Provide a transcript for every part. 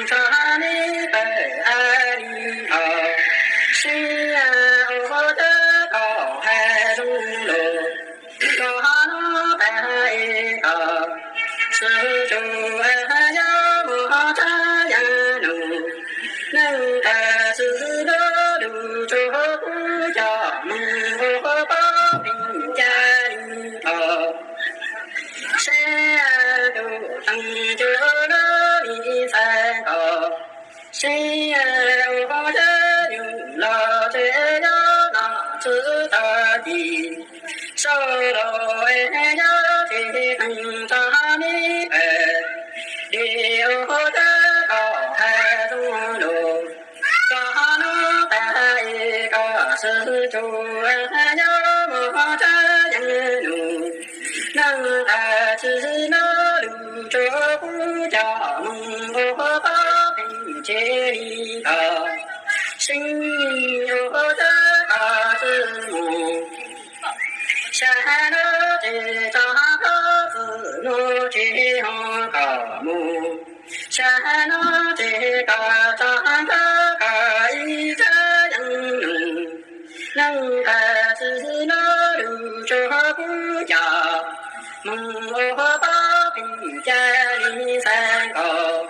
tso neb pawg a li os, sib ua teb kom hais zoo lus, koj hnub tas es kom sib tsuas nyob mus thaj yeeb nus, neej tas tsis nyob lus tsuas kuj coj mus ua pob pim ca li os. Seb tus teev cuab lub li ntxhais nkaus, seb ua yawg yus los tsev nyob no tsis tau ci, sau los es nyob tsis teev tso neb pawg, de ua teb kom hais zoo lus, koj hnub tas es kom sib tsuas nyob mus thaj yeeb nus, neej tas tsis nyob lus tsuas kuj coj mus ua pob pim cia li os. Sib ua teb kom tsis mus, sab no tsis tso pob txwm no tsis ho kom mus, sab no tsis kom tso pob kom ib thaj yeeb nus, neej tas tsis nyob lus tsuas kuj coj mus ua pob pim ca li ntxhais nkaus,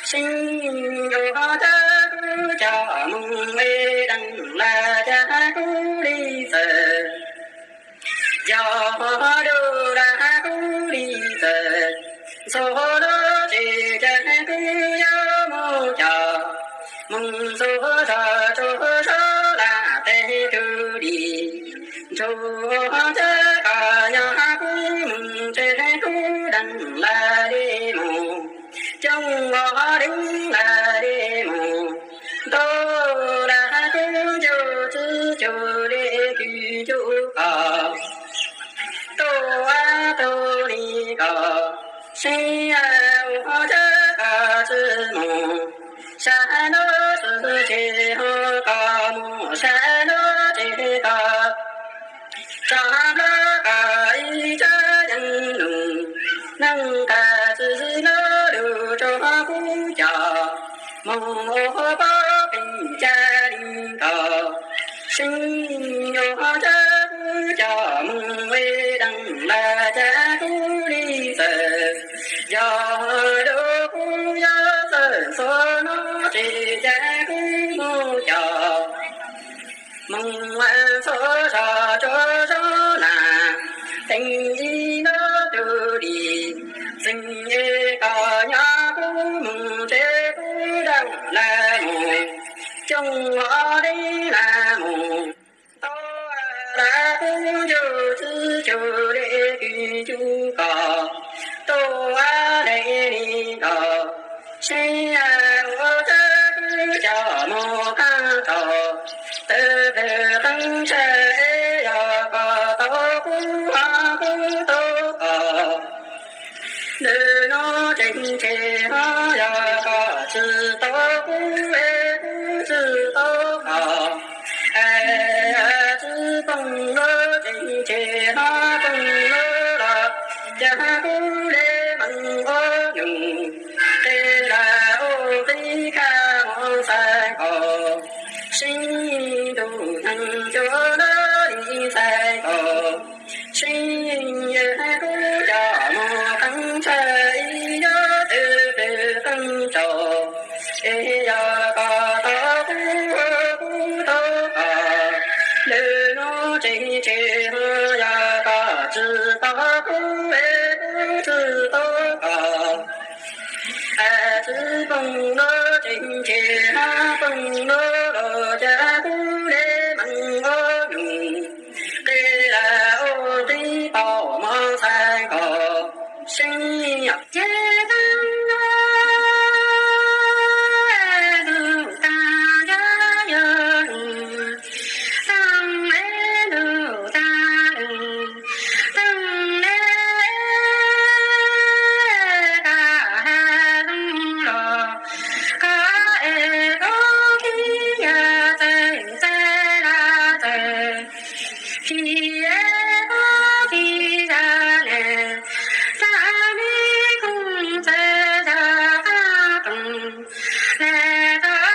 seb ua teb kuj coj mus es deev lawm cas kuj li txawm. Yog ho du lawm kuj li txawm, ntxhua lub tsev cas kuj yuav mus coj mus ntxhua zog rau sab lam teb tug li. Ntsuag ua teb kom nyob kuj mus tsev kuj deev lawm li mus, coob ua deev lawm li mus, ntuj lawm kuj ncuj tsis cuag li kws cuj kom. Tuaj tuaj li kom, seb ua teb kom tsis mus, sab no tsis tsis ho kom mus, sab no tsis kom tso nplawg kom ib thaj yeeb nus, neej tas tsis nyob lus tsuas kuj coj mus ua pob pim ca li nkaus, seb ua teb kuj coj mus es deev lawm cas kuj li txawm. Yog lub kuj yuav txawm ntxhua no tsev cas kuj mus coj mus ntxhua zog rau sab lam teb ib no tug li. Txeem es kom nyob kuj mus tsev kuj deev lawm mus, coob ua deev lawm mus, ntuj lawm kuj ncuj tsis cuag li kws cuj kom. Tuaj ua deev li kom, seb ua teb kuj coj mus qab tau, tawm tawm qeeb tshaj es yog kom tau kuj ho kuj tau kom. Ntawm no tseem tseg ho yog kom tsis tau kuj es kuj tsis tau kom. Es tsis poob lub tseem tseg ho poob lub los, cas kuj le meej ua nus, qe lawm ua qib kaj mus ntxhais nkaus, sib ntuj neeg cuag lub li ntxhais nkaus, sib yawg kuj coj mus qeeb tshaj ib yog twb twb qeeb tsaus, es yog kom tau kuj kuj tau kom. Lwm lub tseem tseg ho yog kom tsis tau kuj es kuj tsis tau kom. Es tsis poob lub tseem tseg ho poob lub los, cas kuj le meej ua nus, qe lawm ua qib pom mov ntxhais nkaus, sib yog ces teeb lub tas ntsab yog lus, teeb le lub tas lus, teeb le tas ha zoo los, koj es koj kib yog txawj txawj Moog ib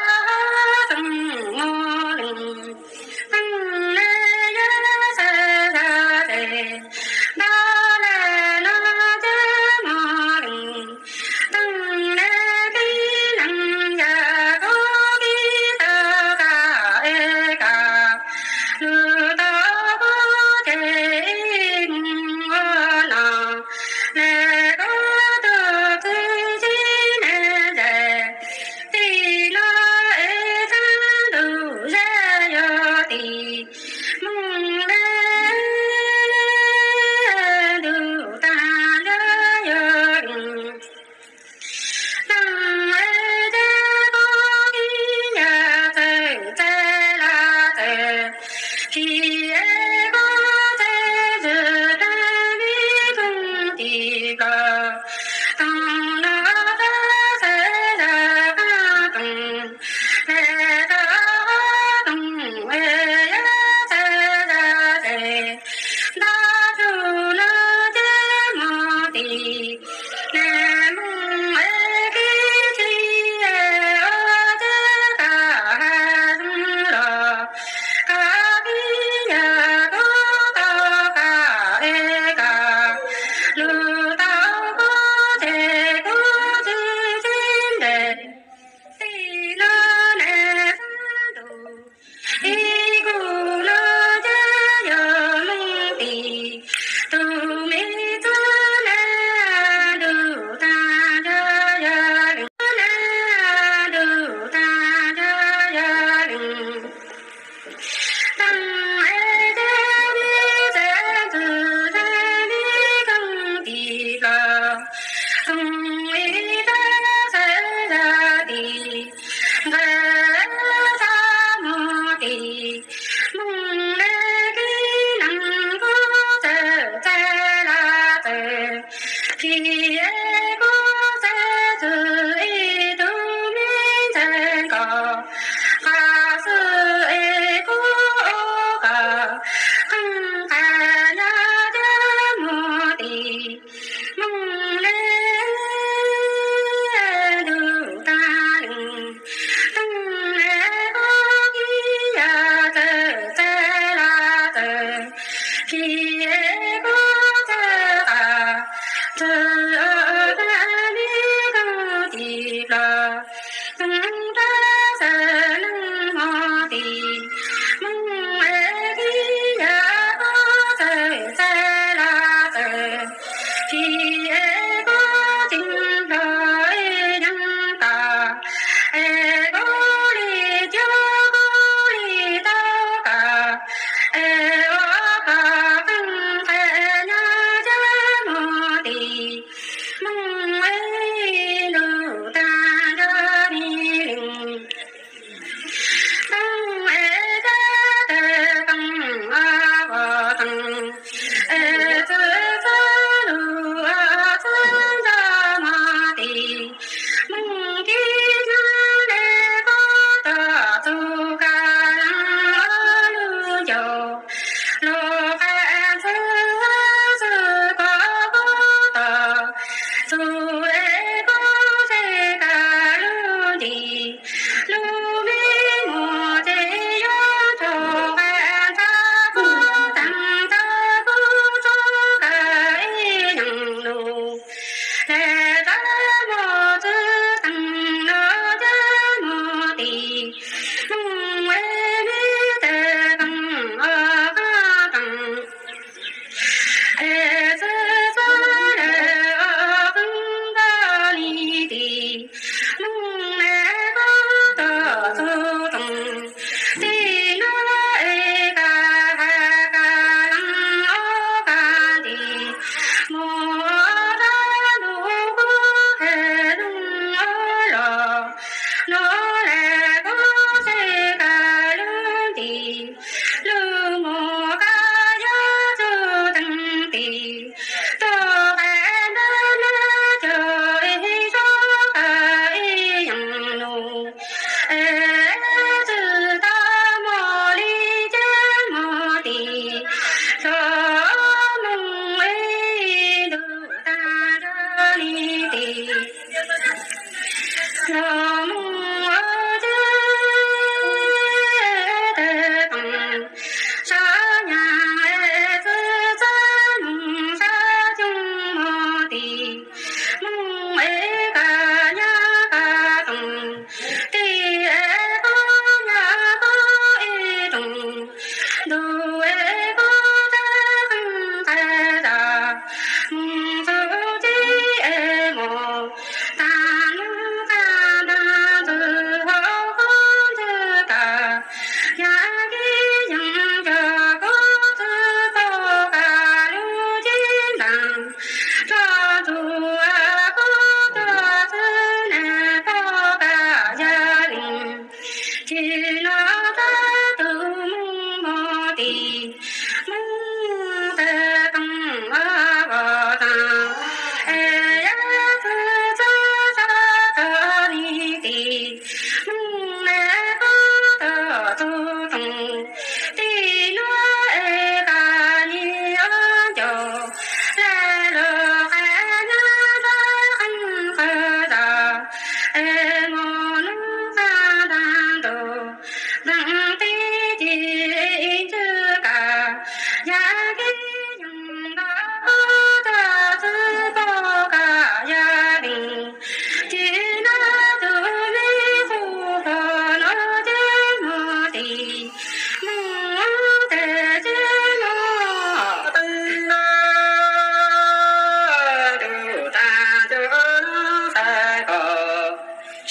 ntu taag nrho mi leej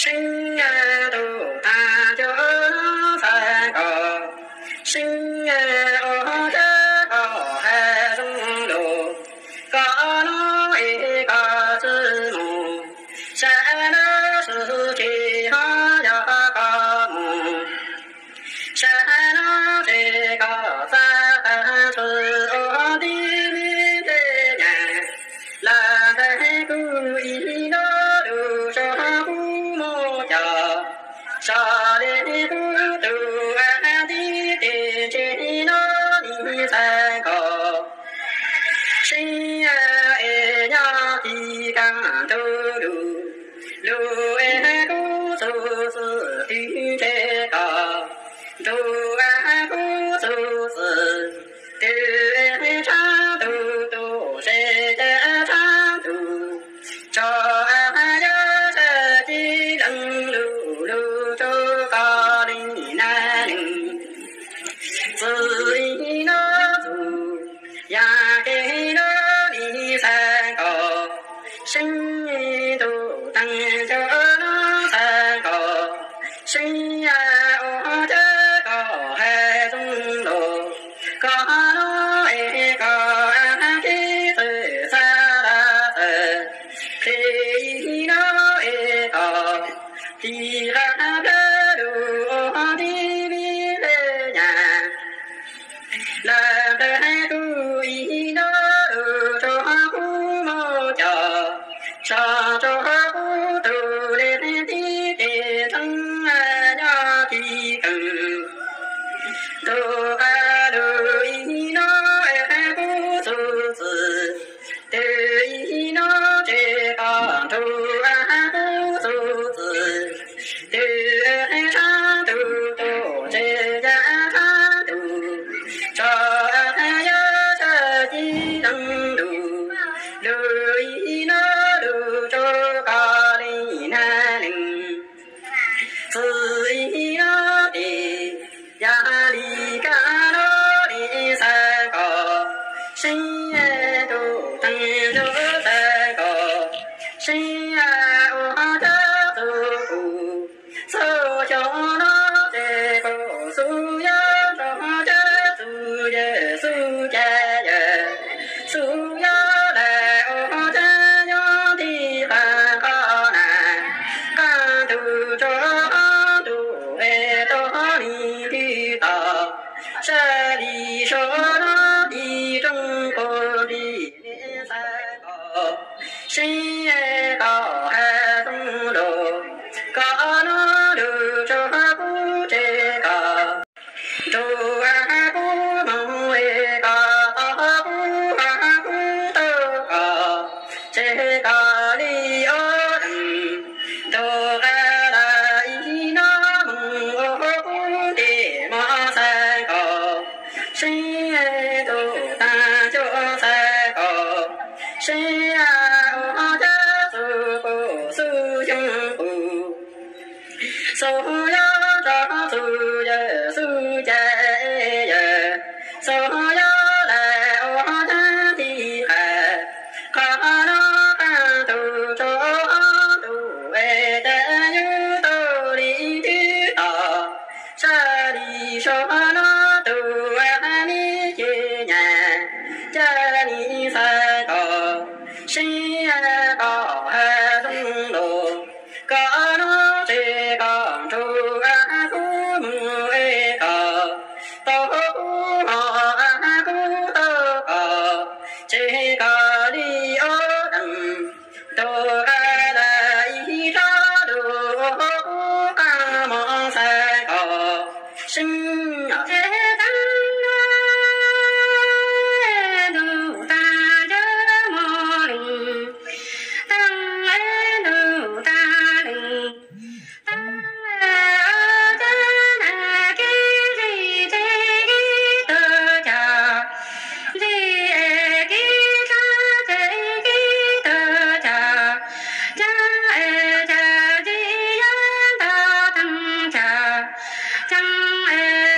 Seeb tug taag cuag nub xaav koj, seeb ua kag koj has zoo lug, koj nub es koj tsi moog, sab nub sw tsi hov yog koj moog. Sab nub tsi koj xaav txug ua nti mi npe nyam, lam nteeg kuv ib nub lug tsuag kuv moog coj, tso le kuv tug nti tes ntseg nub nim xaav koj. Seeb es nyob ti kaam tug lug, lug es kuv txug xwb twg ntseg koj, ntug kuv txug xwb twg es tshaab tug, tug se ca tshaab tug, tso yog sab ci leej lug lug tsuag koj le nab leeg. Txug ib nub txug yam kev nub nim xaav koj, seeb tug taag cuag nub xaav koj, seeb ua kag koj has zoo lug, koj nub es koj kib txawj xaav laj txawj, plig ib nub es koj tig qab plawg lug ua nti mi npe nyam, lam nteeg kuv ib nub lug tsuag kuv moog coj, tso tsuag kuv tug le nti tes ntseeg nyob ti kaam tug lug ib nub es kuv txug xwb twg, ib nub tsi koj ntug kuv txug xwb twg, tshaab tug tug tsi ca tshaab tug, tso yog sab ci leej lug, lug ib nub lug tsuag koj le nab leeg. Txug ib nub tes yog le kag nub nim xaav koj, seeb tug taag ncuag xaav koj, seeb ua kag txug kuv, txug xyoo nub tsi kuv xub yuav tsuag ca txug yawg xub ca yawg, xub yuav lawm ua kag nyob ti qaab qhov na, qaab tug tsuag tug es tug nim tig tom, sab li suav nub ti rooj puag nti xaav koj, seeb koj has zoo lug, koj nub lug tsuag kuv tseg koj, ntug kuv moog es koj tog kuv, kuv tug koj, tseg koj le ob leeg, ntug qab lawm ib nub moog ua kuv ntim mov xaav koj, seeb tug taag cuag xaav koj, seeb ua kag txug kuv xub xyoo kuv, xub yuav tso txug yawg xub ca yawg, xub yuav lawm ua kag ti qab qhov nub qaab tug tsuag tug es ca yug tug le tig tom, sab li suav nub tug nim ces nyam, ca nim xaav koj, seeb koj has zoo lug, koj nub tseg koj ntug kuv moog es koj, tau kuv moog kuv tau koj, tseg koj le ob leeg, ntug qab lawm ib tsob lug ua kuv qaab moog xaav koj, seeb tug taag cuag moog leej, taag tug taag leej, taag ob cag na kib zig tseg kib tug cog, zig es kib tsaab tseg kib tug cog, caag es cog zig yuav ntog taag cog, caag es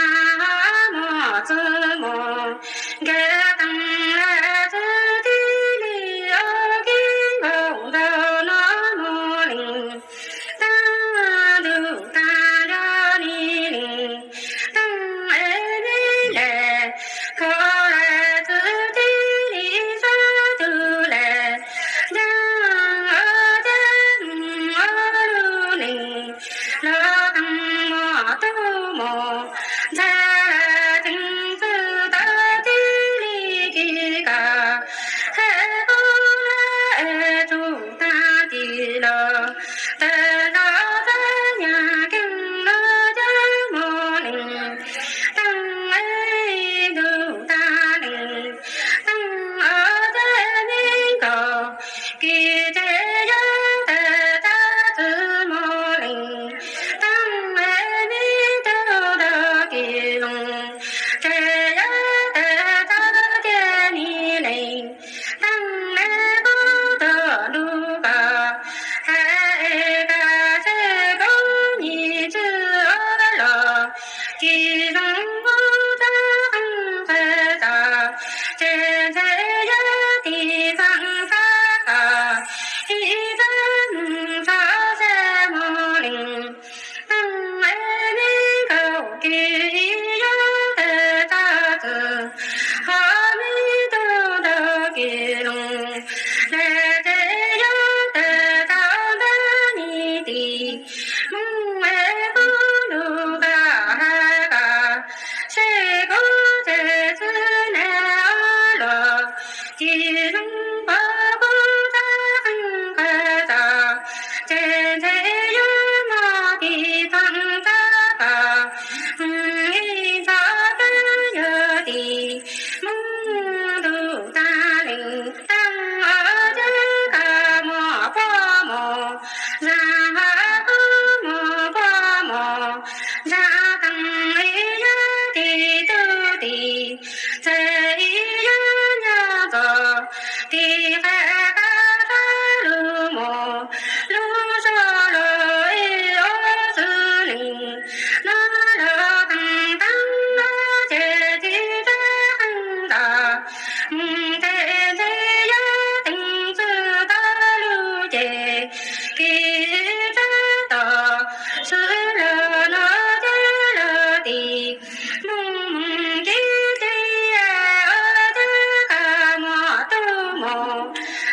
Muaj txwv muaj nkawd teem lawm txwv tib li, ua kev nkaum ntawm no muaj leej teeb ntuj tag nrho ni leej teeb es me lawm, kho lawm txwv tib li, sab tug lawm ncees ua teb ua lug neeg los teeb muaj tub muaj ntxhais lawm ceev txwv tau tib li kis koj, hais qub lawm es tug tag tim los tawm los txawb nyag keej los cov muaj leej teeb es ntuj tag leej teeb ua teb me nkaus kis ces yog tawm tau txwv muaj leej teeb es me tub rau kis zoo, ces yog tawm tau tiag ni leej teeb es qub tuaj nrug koj, hais es koj seb kuv nyiam txwv ua los kis zoo qub txawb qeej qhawv txog, ces ntxhais yog tis xeem xav koj, ib txwv mus txog xav muaj leej teeb es me nkaus kis yog tawm tau txwv, ho me tub rau kis zoo, lawm ces yog tawm tau ntawm ni tis, mus es qub nrug koj hais koj seb kuv ces txwv ne ua los kis zoo qub txawb qeej qhawv txog, ces ntxhais yog mog tis xeem xav koj, ib txog koj yog tis mus ntuj tag leej teeb ua teb koj muaj pob muaj zag, ho qub muaj pob muaj zag teeb es yog tis tub tis, ntxhais es yog nyob txog tis qhais koj rov lug mus lug zog los es ua xwb neej no los teeb teeb no ces tis txawb qeej ntawd mus tes ntxhais yog teev txwv tau lug ces kis txawb tos xwb los no ces los tis mus mus kis ces ua teb koj muaj tub muaj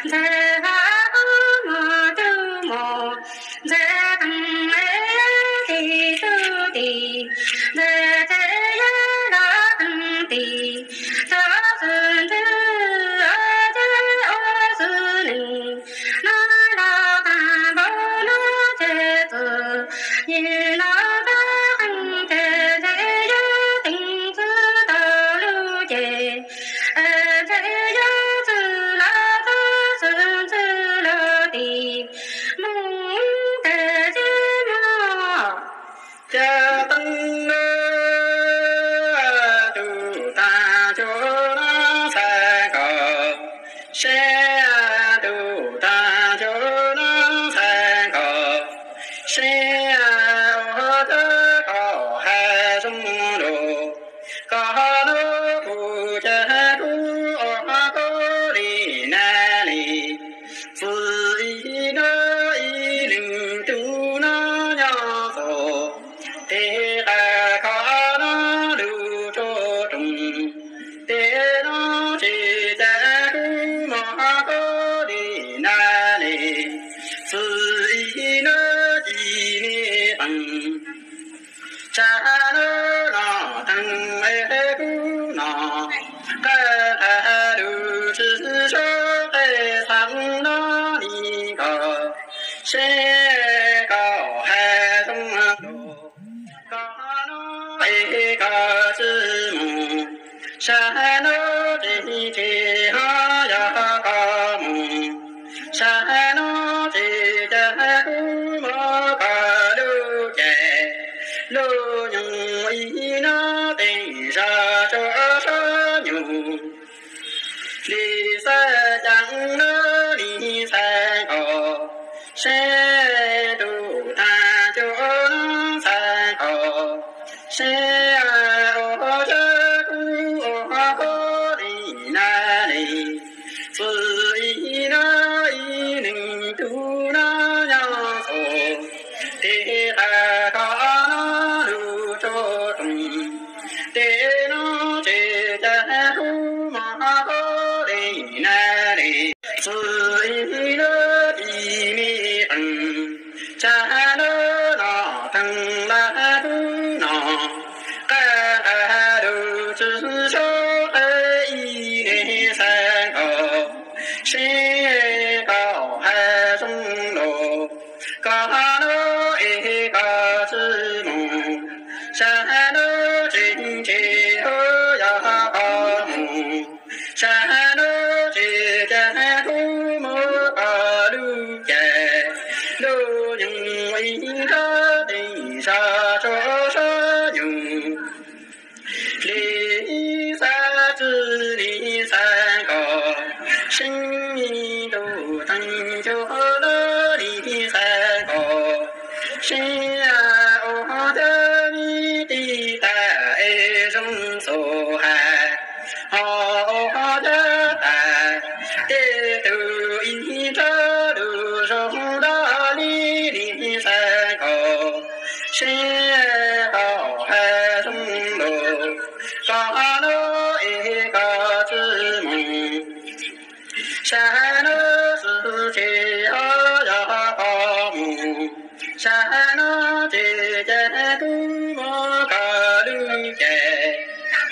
ntxhais, ho qub muaj tub muaj ntxhais teeb es tis tub tis, ntxhais tes yog los teeb tis, txog xwb ntxwg ua teb ua xwb neej no los tag npaum no ces txwv yim no txawb qeej ces ntxhais yog teev txwv tau lug ces ntxhais yog txwv los txog xwb ntxwg los tis mus tes tsis muaj cov teeb no, tub tag cuag no ntxhais nkaus, seb tub tag cuag no ntxhais nkaus, seb ua teb koj hais zoo lug, koj nug kuv ces kuv ua koj li na li. Txwv ib no ib leeg tub no nyob txog tes qhais koj no lug rua roog, tes no tsis cas kuv muab koj li na li. Txwv ib no ib leeg teeb, tsam no no teeb es kuv no qhais lug tsis zoo qe xav no li koj, seb koj hais zoo lug, koj no es koj tsis mus, sab no tsis tsis ho yog koj mus, sab no tsis cas kuv muab koj lug ces lub nyoog ib no teem zog tsuas sab nyoog li xav cas no li ntxhais nkaus, seb tub tag cuag no ntxhais nkaus, seb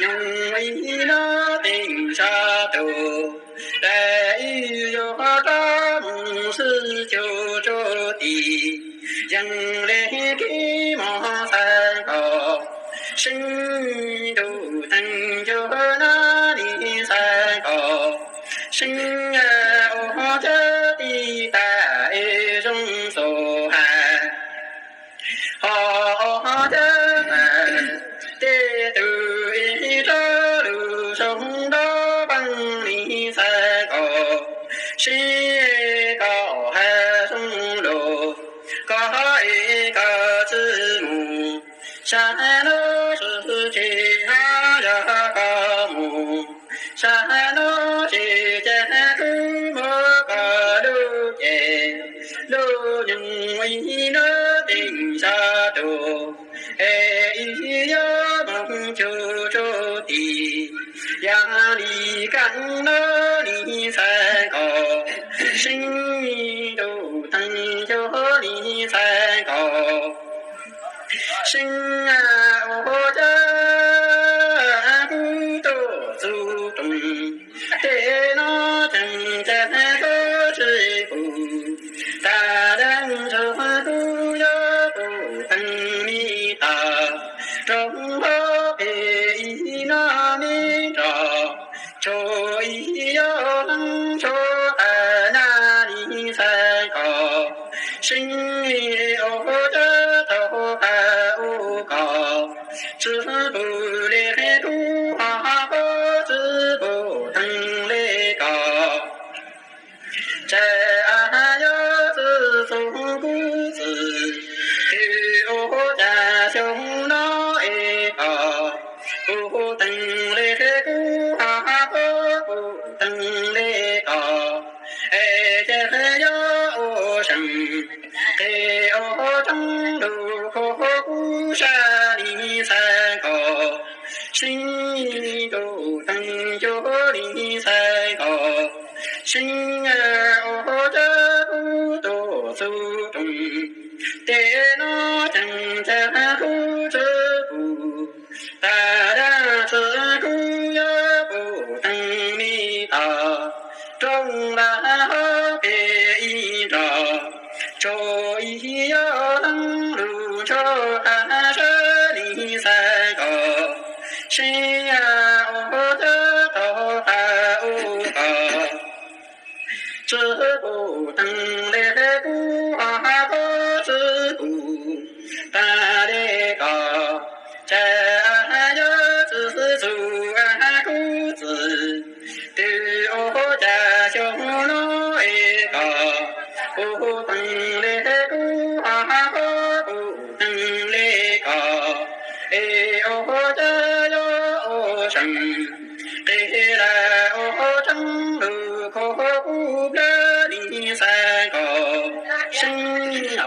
nyob ib lub teem sab tus, peb ib yug rov mus sib cug rau tim, yeej li kev mos xav nkaus, seeb ntuj teev cuag nab li xav nkaus, seeb ua cawv tib tag es zoo xaus hais. Ho ua cawv mas tej tug ib rab lug zoo nrov pheej li xav nkaus, seb koj hais zoo lus, koj es koj tsis mus, sab no sib tsis hab yog koj mus, sab no tsis ces kuv muab koj lub cev lub nyoog ib lub teem sab tus, es ib yug moog cug rau tim, yog li kaam no li xav nkaus, seeb ntuj teev cuag li xav nkaus, seeb ua cawv kuv tuaj txug rooj, tej no tseem ceeb koj tsis pum, tas dab tsi kuv yuav pum teev li tas, rau hauv peb ib no me nrog, tsuas ib yog leej tsuas tas nab li xav nkaus, seeb ua cawv tau qab ua koj, tsis pum li kuv ho pom tsis pum teev li koj. Ces yog tsis xub kuv txwv, twb ua cas xyoo no es koj pum teev li kuv ho pom pum teev li koj. Es ces yog ua seem, qhia ua tsoom lus khuv kuv sab li xav nkaus, seeb ntuj teev cuag li xav nkaus, seeb ua cawv kuv tuaj txug rooj, tej no tseem ceeb kuv tsis pum, tas dab tsi kuv yuav pum teev li tas, rooj ntawm hauv peb ib nrog, tsuas ib yog leej lus tsuas tas sab li xav nkaus, seeb ua cawv tau qab ua koj, tsis pum teev li kuv ho pom tsis pum teev li koj. Ces yog tsis xub kuv txwv, twb ua cas xyoo no es koj pum teev li kuv ho pom pum teev li koj. Es ua cas yog ua seem, qhia ua tsoom lus khuv kuv plab li xav nkaus, seeb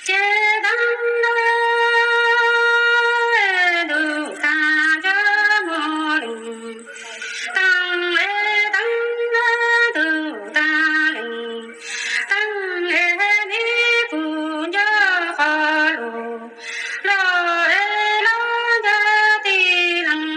ces taag le lug tag nrho muaj lug, taag le taag le tug tag le, taag le me kuv nco qhov lug, lug le lug nco tij leeg.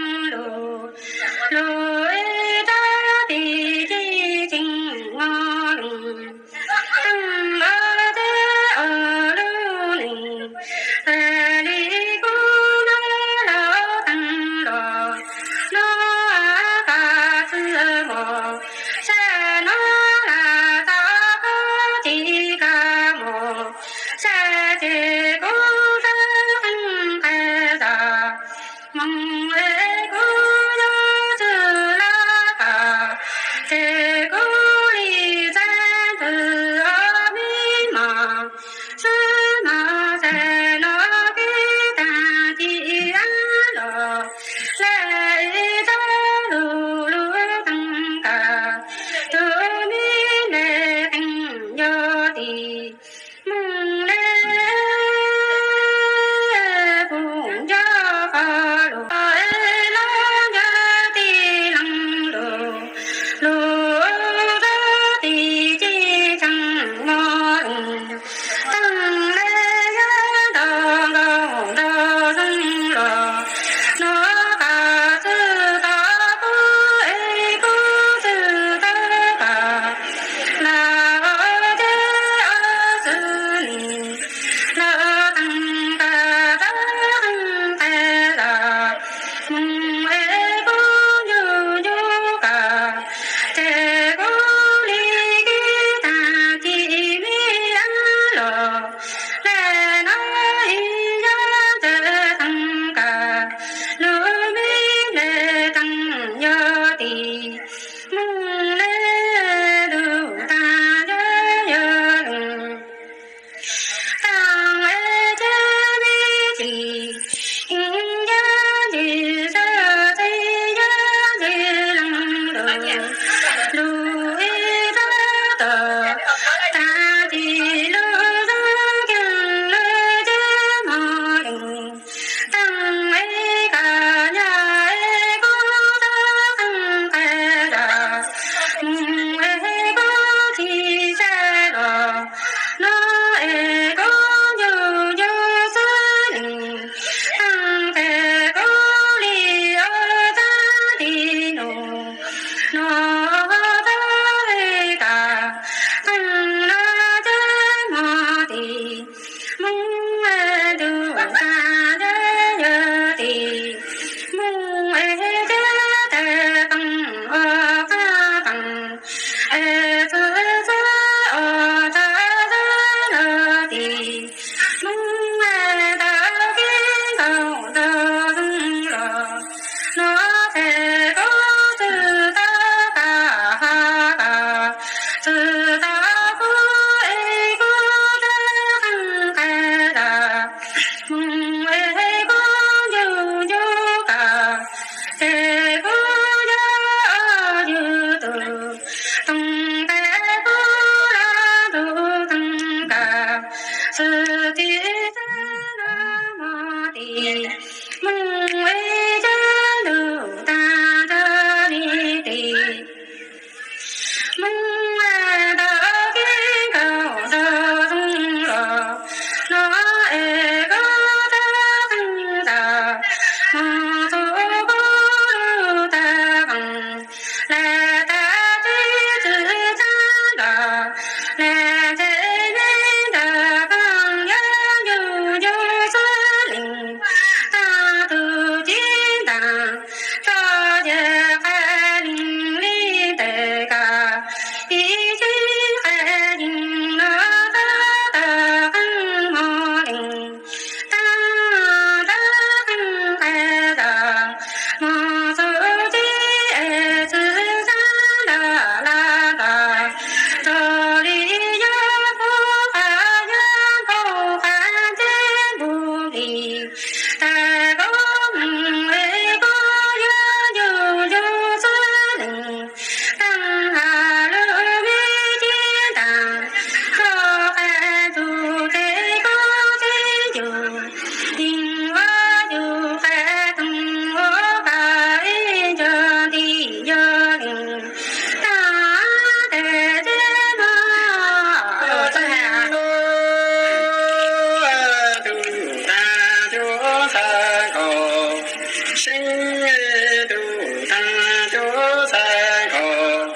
Seeb tug teeg cuab xav nkauj,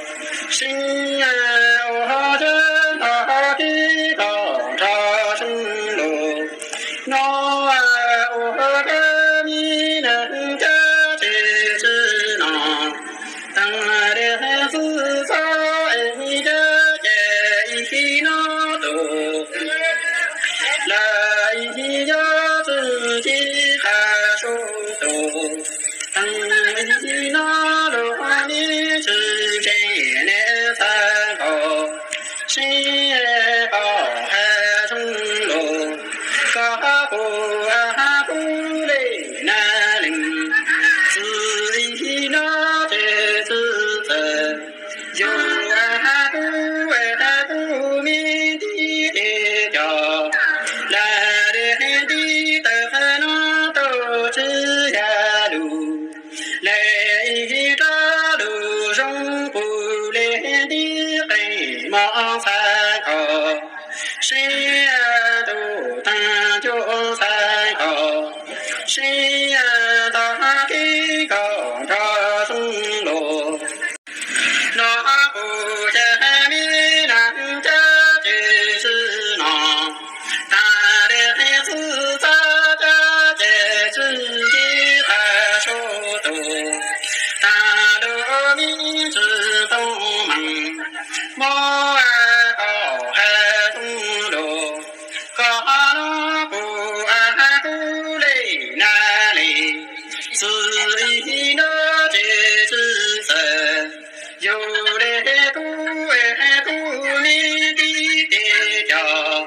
seeb ua cawv nrog kev koj nrog seeb lus. Nov ua cawv me neeg cawv tsis tsim no, teeg dej xwb txhob es cawv ces ib no tus, lawv ib yog txwv ci qha sub tus. Teeg ib no lus me tsis ntseeg nej xav nkauj, seb koj hais zoo lus, koj kuj kuj le na leej. Txwv ib no ces txwv txawm, yus kuj kuj me nti tes cov, lawv dej nti taw qhov no tau tsis yog lus. Lawv ib rab lus zoo puv le nti qees mos xav nkauj, seb tus teeg cuab xav nkauj, seb tog kev koj nrog zoo lus. Nov kuj cawv me neeg cawv ces tsis no, tag dej xwb txhob cawv ces tsis ci qha sub tus. Tag lus me tsis tau meej, mob koj hais zoo lus, koj no kuj kuj le na leej. Txwv ib no ces txwv txawm, yus dej kuj kuj me nti tes cov,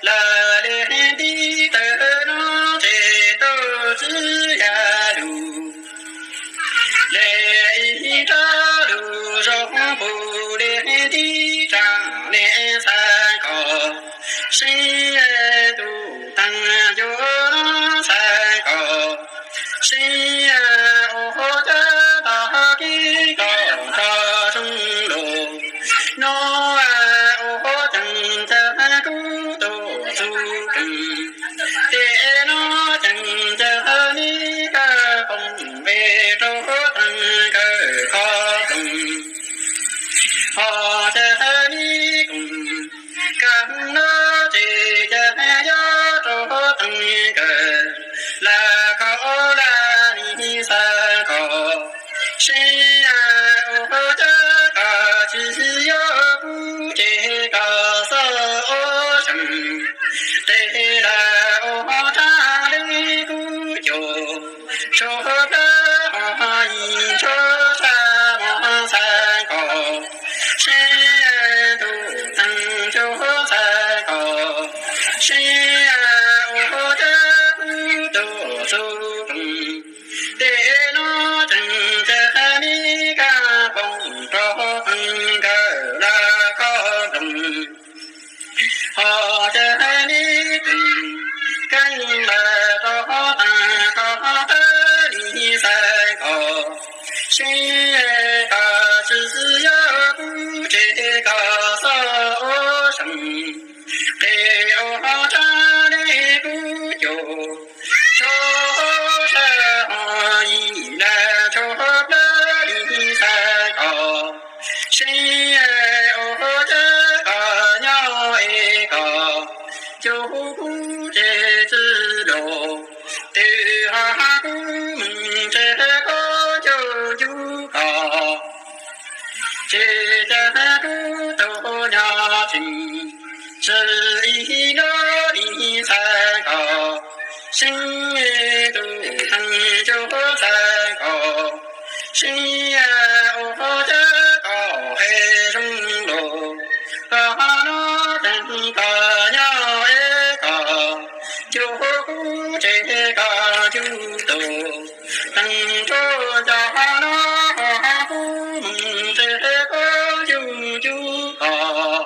lawv dej nti taw no ces tau tsis yog lus. Lawv ib rab lus zoo puv le nti tsaam nej xav nkauj, seb tus teeg cuab no xav nkauj, seb ua cawv tog kev koj nrog zoo lus. Nov ua ceeb cawv kuj tau txug rooj, tes no ceeb cawv me kab koom es rau teeg kawm kho rooj. Ho cawv me koom kawm no ces cawv yog rau teeg kawm lawv kho lawv li xav nkauj. Seb ua cawv koj tsis yog kuv ces koj xob ua seem, tes lawv ua tsav le kuv cuab, tshuav plawv ho yim tshuav sab mos xav nkauj. Seb tus teeg cuab xav nkauj, seb ua cawv kuj tau txug rooj, tes no ceeb cawv me kab koom rau teeg kawm lawv kho rooj. Ho cawv me koom kawm lawv rau teeg kho tawv li xav nkauj. Seb koj tsis yog kuv ces koj xob ua seem, tes ua tsav le kuv cuab, tshuav sab ho yim lawm tshuav plawv li xav nkauj. Seb ua cawv koj nyob es koj cuab kuv ces tsis lus, tes ho kuv mus ntsib koj cuab cuab koj. Ces cawv kuj tau nyob tsees, tsis ib no li xav nkauj. Seb tus teeg cuab xav nkauj, seb ua cawv koj hais zoo lus, koj no teeg koj nyob es koj cuab kuv ces koj cuab tus teeg rau cov no, ho kuv mus ntsib koj cuab cuab koj.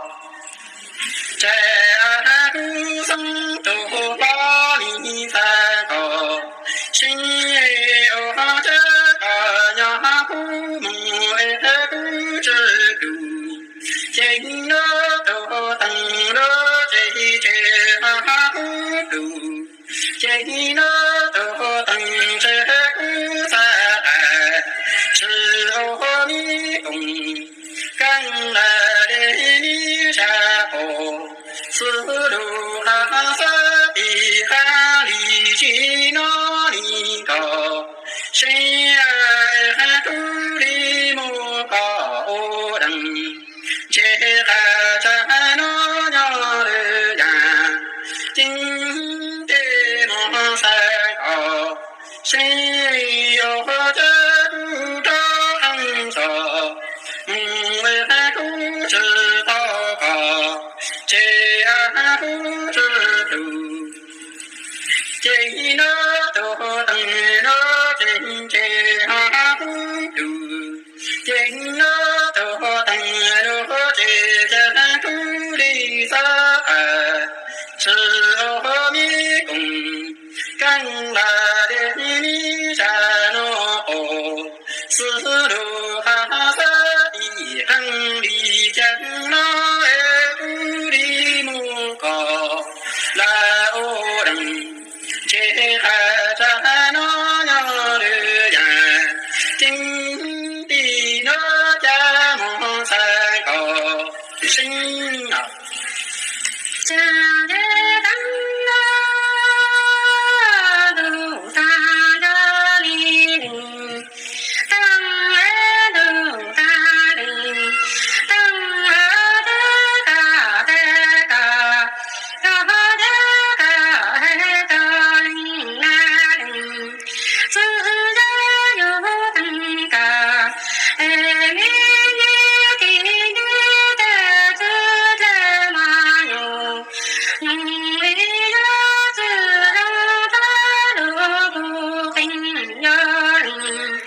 Ces kuv xeeb tus hlob li xav nkauj, seb ua cawv koj nyob kuv mus es kuv tsis lus, ces no tus teeg lub tsev tsev ho kuv lus, ces no tus teeg tsev kuv Tsev qhov kub li mus koj ua dees, ntshe qhov chaw no nyob lwm yam, ceeb ces mus xav koj, seb ua cas kuv rov qees txog, mus li qhov kub tsis tau koj, ces qhov kub tsis hlub. Ces nov tus teev no, ces ces ho kub hlub. Ces nov tus teev no, ces cas kub li xav qhov, tsis ua me koom, keeb lam dej me tsa no qus, xwb lub qhov xav tim qees li cas no es kub li mus koj lawm ua dees, ntshe qhov chaw no nyob lwm yam, ceeb tim no cas mus xav koj, seb no. Cas ntev teeb no ntuj tag nrho li, teeb ntuj tag li, teeb twb koj twb koj, koj twb koj hais rau li na li. Txwm zaj yus teev koj, es me ntsis tim ntsis tej txwv dlawb mas yus, nyob li yus txwm zoo tag lub kuv qees yus lees.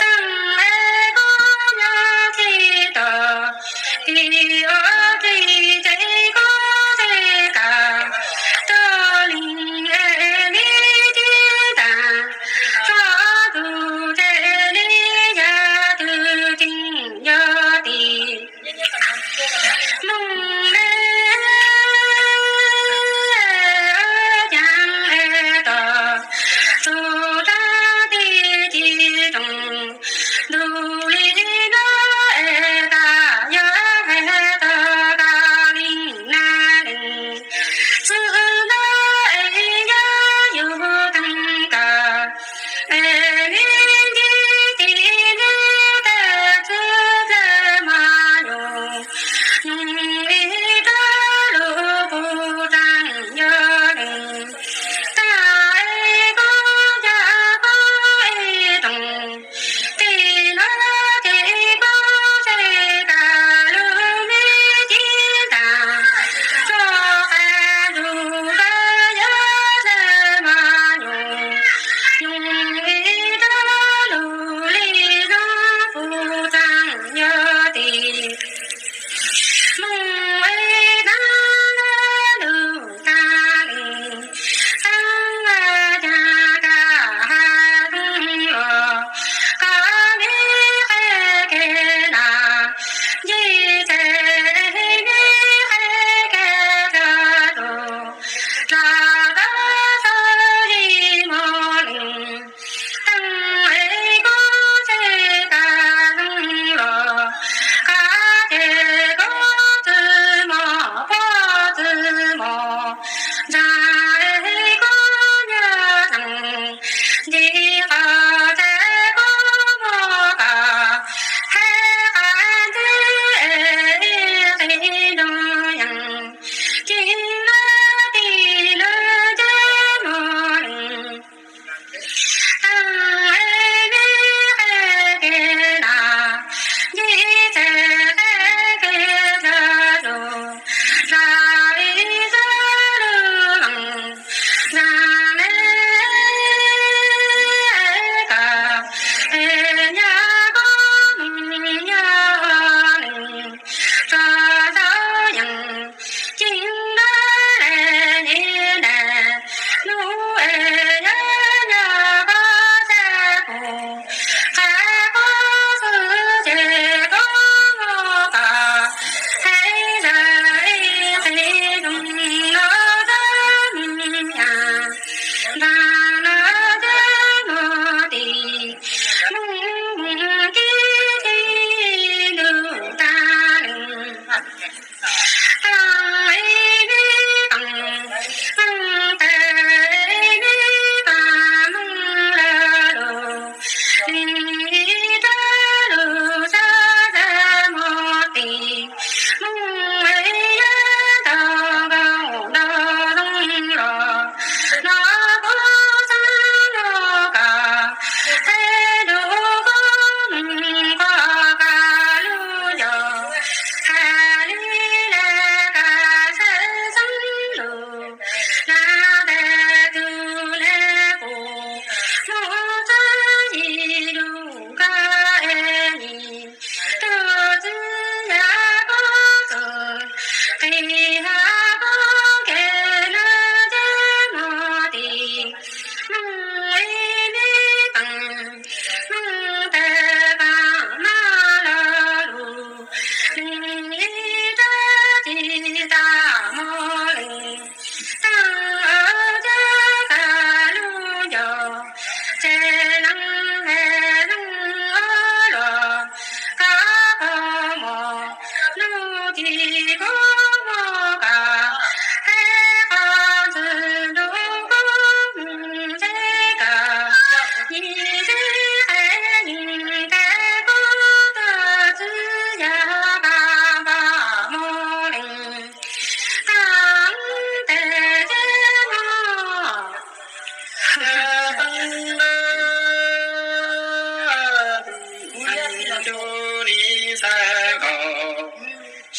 Teeb es koj nyob tsis tau, tim ua tsis ces koj tsis kam, rau li es me ntsis tag, txog tus ces li yus twb tseem yog tim. Moog le caag es tog, tug tag tij ci toog, ntuj li no es koj yog hais tau koj li na li. Txwm no es yog yus teev koj, es me ntsis tim ntsis tej txwv dlawb mas yus, nyob li rau lub kuv qees yus lees. Tag es koj yog koj es toog,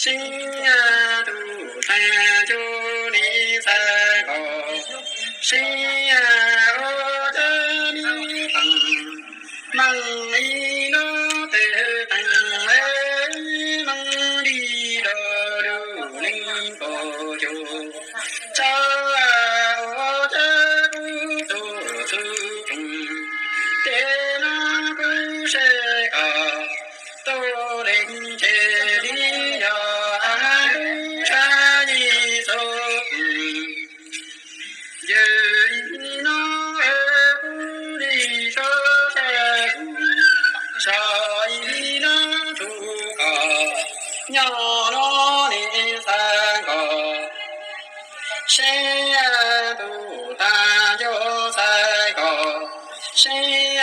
Sib tug tag cuag nej xav kom, sib ua cov me peem, meej ib nub twg teem, meej li los lug neeg kaum cuv, tsav ua cov kub tug txug roog, tej no kub sab kom tuaj leej tseg li yog kub sab li xub pwg. Yog li no kub li sab sab kub, zog li no tug kom, nyob no nej xav kom, sib tug tag cuag xav kom, sib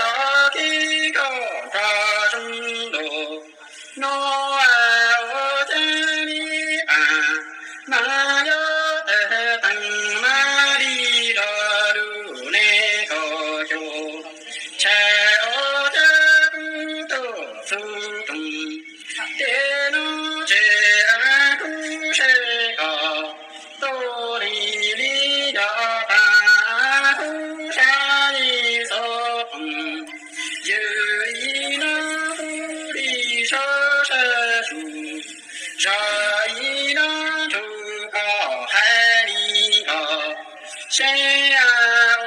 tog kev kom nrog zoo lug. Nuav ua cov me peem, mas yog tag teem mas li los lug neeg kaum cuv, tsav ua cov kub tug txug roog, tej no tseg kub sab kom tuaj leej li yog tag kub sab li xub pwg. Yog li no kub li sab sab kub, zog li no tug kom hais li ko, sib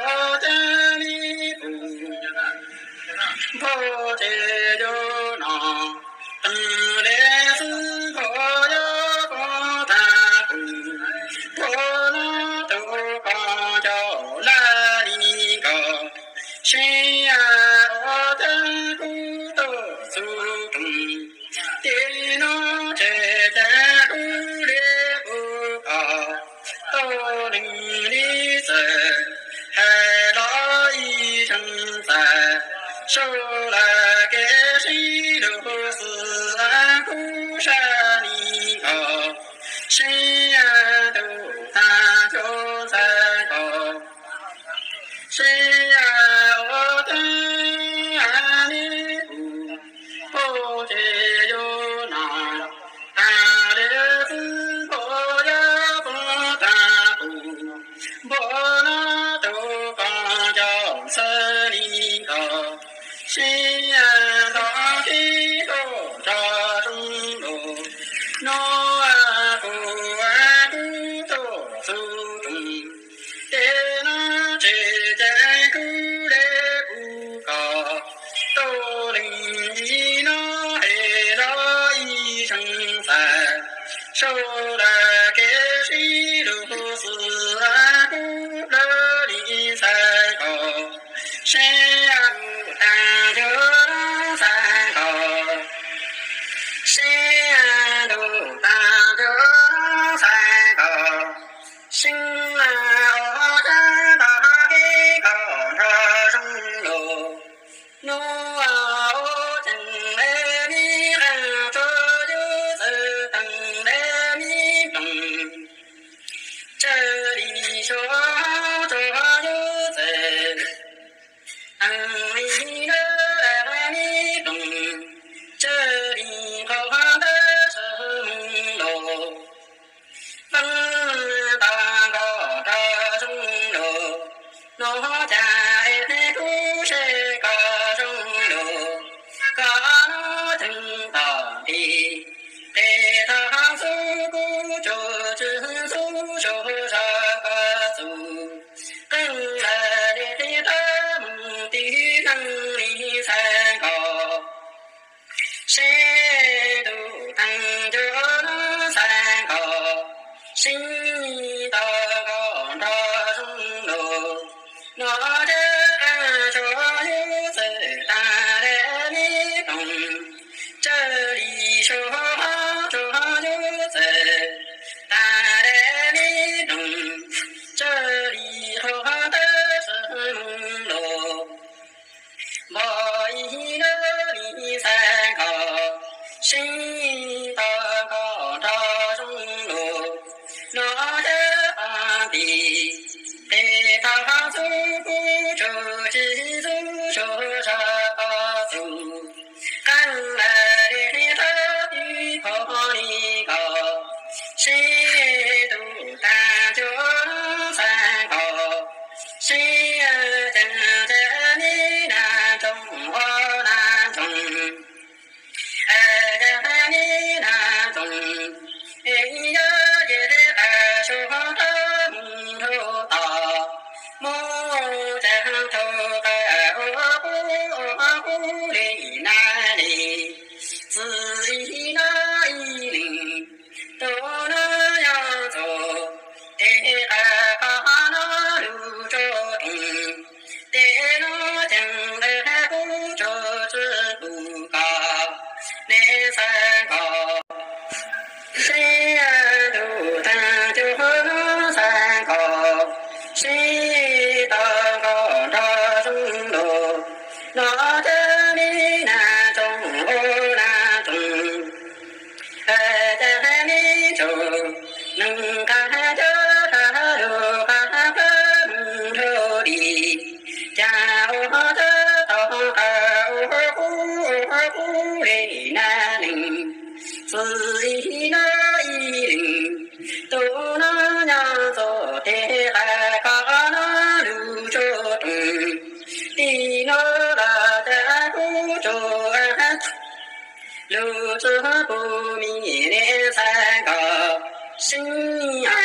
ua cov me peem, npog ces yog no, teem le xwb npog yog npog tag kub, npog no tug kom coj laj li ko, sib ua cov kub tug txug roog, tej no tseg cov kub le kub kom tuaj leej li txawm, hais los ib tseem txais, sau lawm kev sib lug xwb kub sab li ko, sib tug tag cuag xav kom, sib ua cov me peem, npog ces yog no, tag le xwb npog yog npog tag kub, npog no tug kom coj xwb li ko, sib tog kev kom nrog zoo lug. Nuav kub kub tug txug roog, tej no tseg cov kub le kub kom tuaj leej li no, hais los ib tseem txais, sau lawm kev sib lug xwb kub plawg li xav kom, sib tug tag cuag xav kom, sib tug tag cuag xav kom, sib ua cov tog kev kom nrog zoo lug. Nuav ua tseem le me qee tug yug txwv teem le me ploog, tsawg li suav tug yug txwv, teem li lawv me ploog, tsawg li qhov ntawd sawv moog lug. Peb tog kom nrog zoo lug, nuav cas es kub seb kom zoo lug, koj nuav theej tom ntej, qhov tog xub kub tsuj tsi xub suav zog koj txug, qee lawm le qhov tawb moog tig neeg li xav kom, sib tug tag cuag xav kom, sib tog kom nrog zoo lug. Nuav tsawg qee tug yug txwv tag le me ploog, tsawg li suav tug yug txwv tag le me ploog, tsawg li qhov ntawd sawv moog lug. Npog ib nub li xav kom, sib tog kom nrog zoo lug. Nuav tsawg qee tig, qhov tog xub kub tsuj tsi xub suav zog koj txug, qee lawm le qhov tawb tib qho li xav kom sib ntuj tag cuag xav kom sib tau nkauj nraug zoo lus, no cov me nas tsoom ua nas tsoom, cov me tsoom neeg qab cov dag lus qab qab mus nrog li, cas ua cov tau qab ua qub ua qub li nas neeg. Txwv ib no ib leeg, tus no nyob txoj kev qab koj no lus tsuj roog, tim no los cas kuv tsuj lus tsuj kuv me niam xav kom sib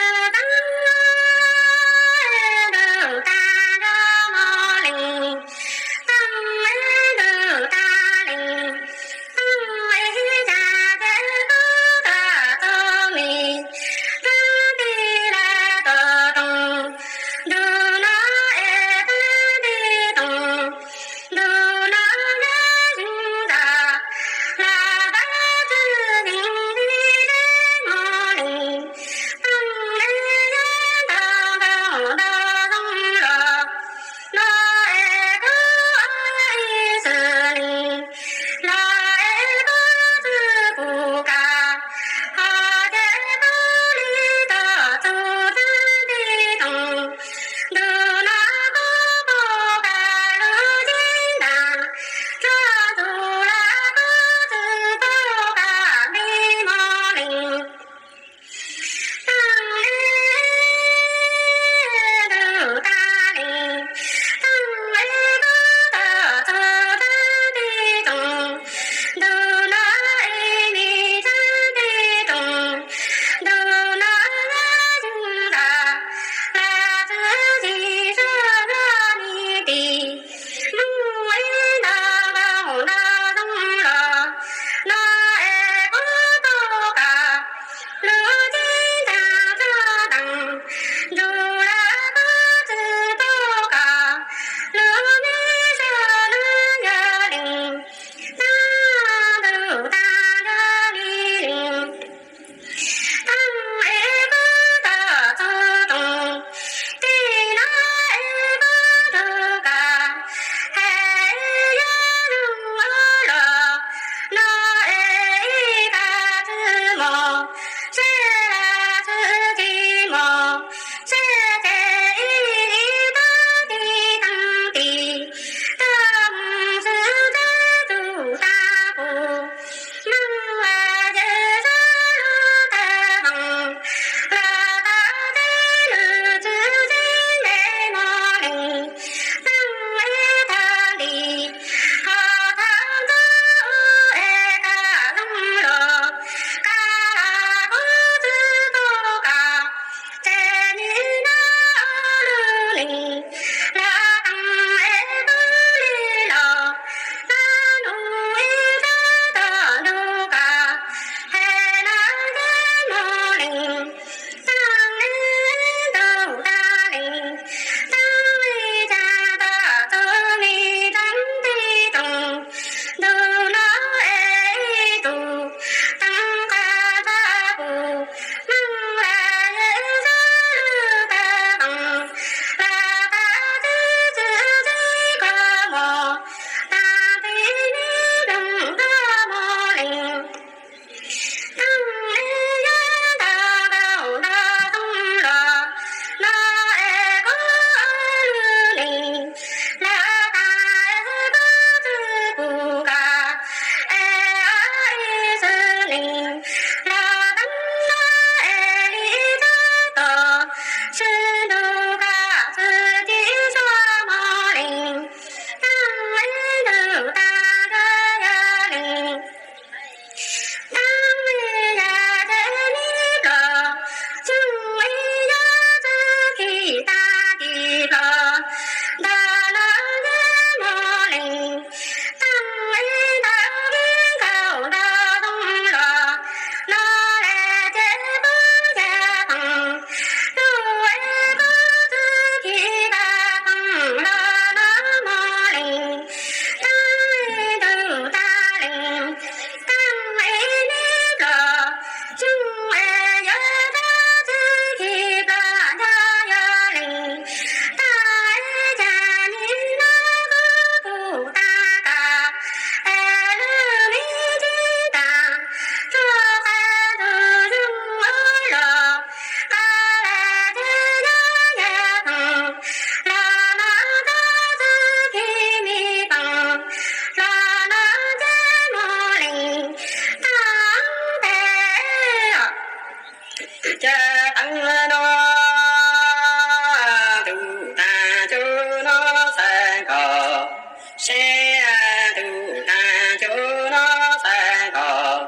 tus tag cuj no xav kom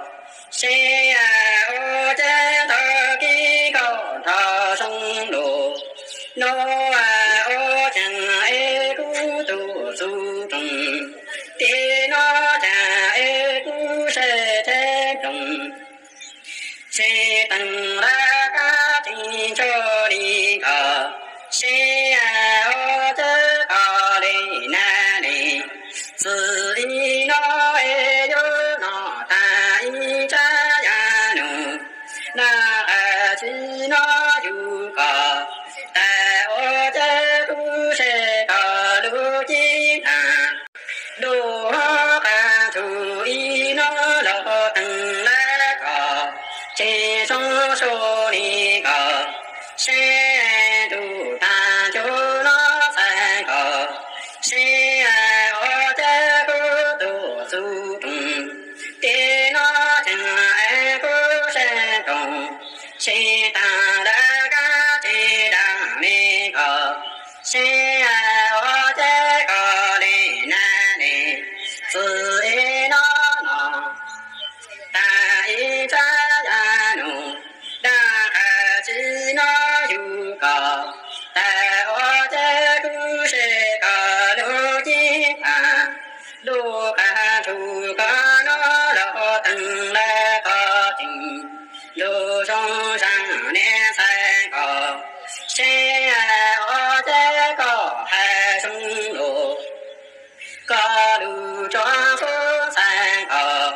seb ua cas tau kib nkoj nrho zoo lus. No ua tseeb es kuv tus xub rooj, tim no cas es kuv sab teb rooj. Seb teev lawv kab tseem tshuav li ko, seb ua cas koj li na li. Txij li no es yuav noj tag ib tsab yav nus, na qab tsis no yug koj, tas ua cas kuv seb koj lub cev tag. Lub qab ntug ib no los teev lawv koj, tseem zoo zoo li ko, seb tus tag cuj no xav kom seb ua cas kuv tus xub rooj, tim no tseem es kuv sab rooj, seb tag lawv kab tseem dam li ko, seb ua cas koj li na li. Txij li no no tag ib tsab yav nus, na qab tsis no yug koj, tas ua cas kuv seb koj lub cev tag. Lub qab ntug koj no los teev lawv koj tseem, lub zoo zoo ne xav kom seb ua cas koj hais zoo lus. Koj lub tsuas xub xav kom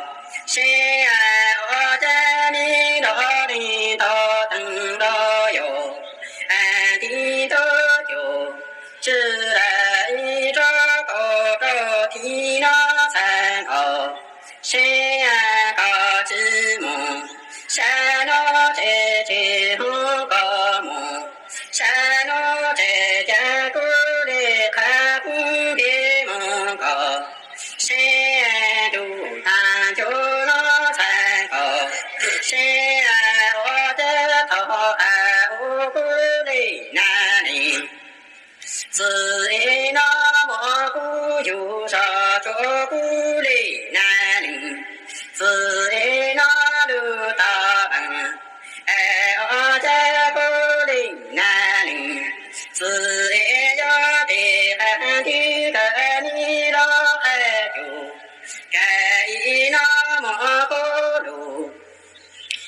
seb ua cas me nrog li tau teev los yus, tib tug cuj tsis lawm ib tsob kaum rau tim no xav kom seb koj tsis mus, sab no tseem tsis hnov koj mus, sab no tseem cas kuv li qab kuv nti mus kom seb tus tag cuj no xav kom seb ua cas tau qab ua kuv li na li. Txij li no muab kuv yug zog rua kuv li na li. Txij li no lub tau es ua cas kuv li na li. Txij li yog tim qab nti kawg ni los qab cuj, kawg ib no muab kuv lub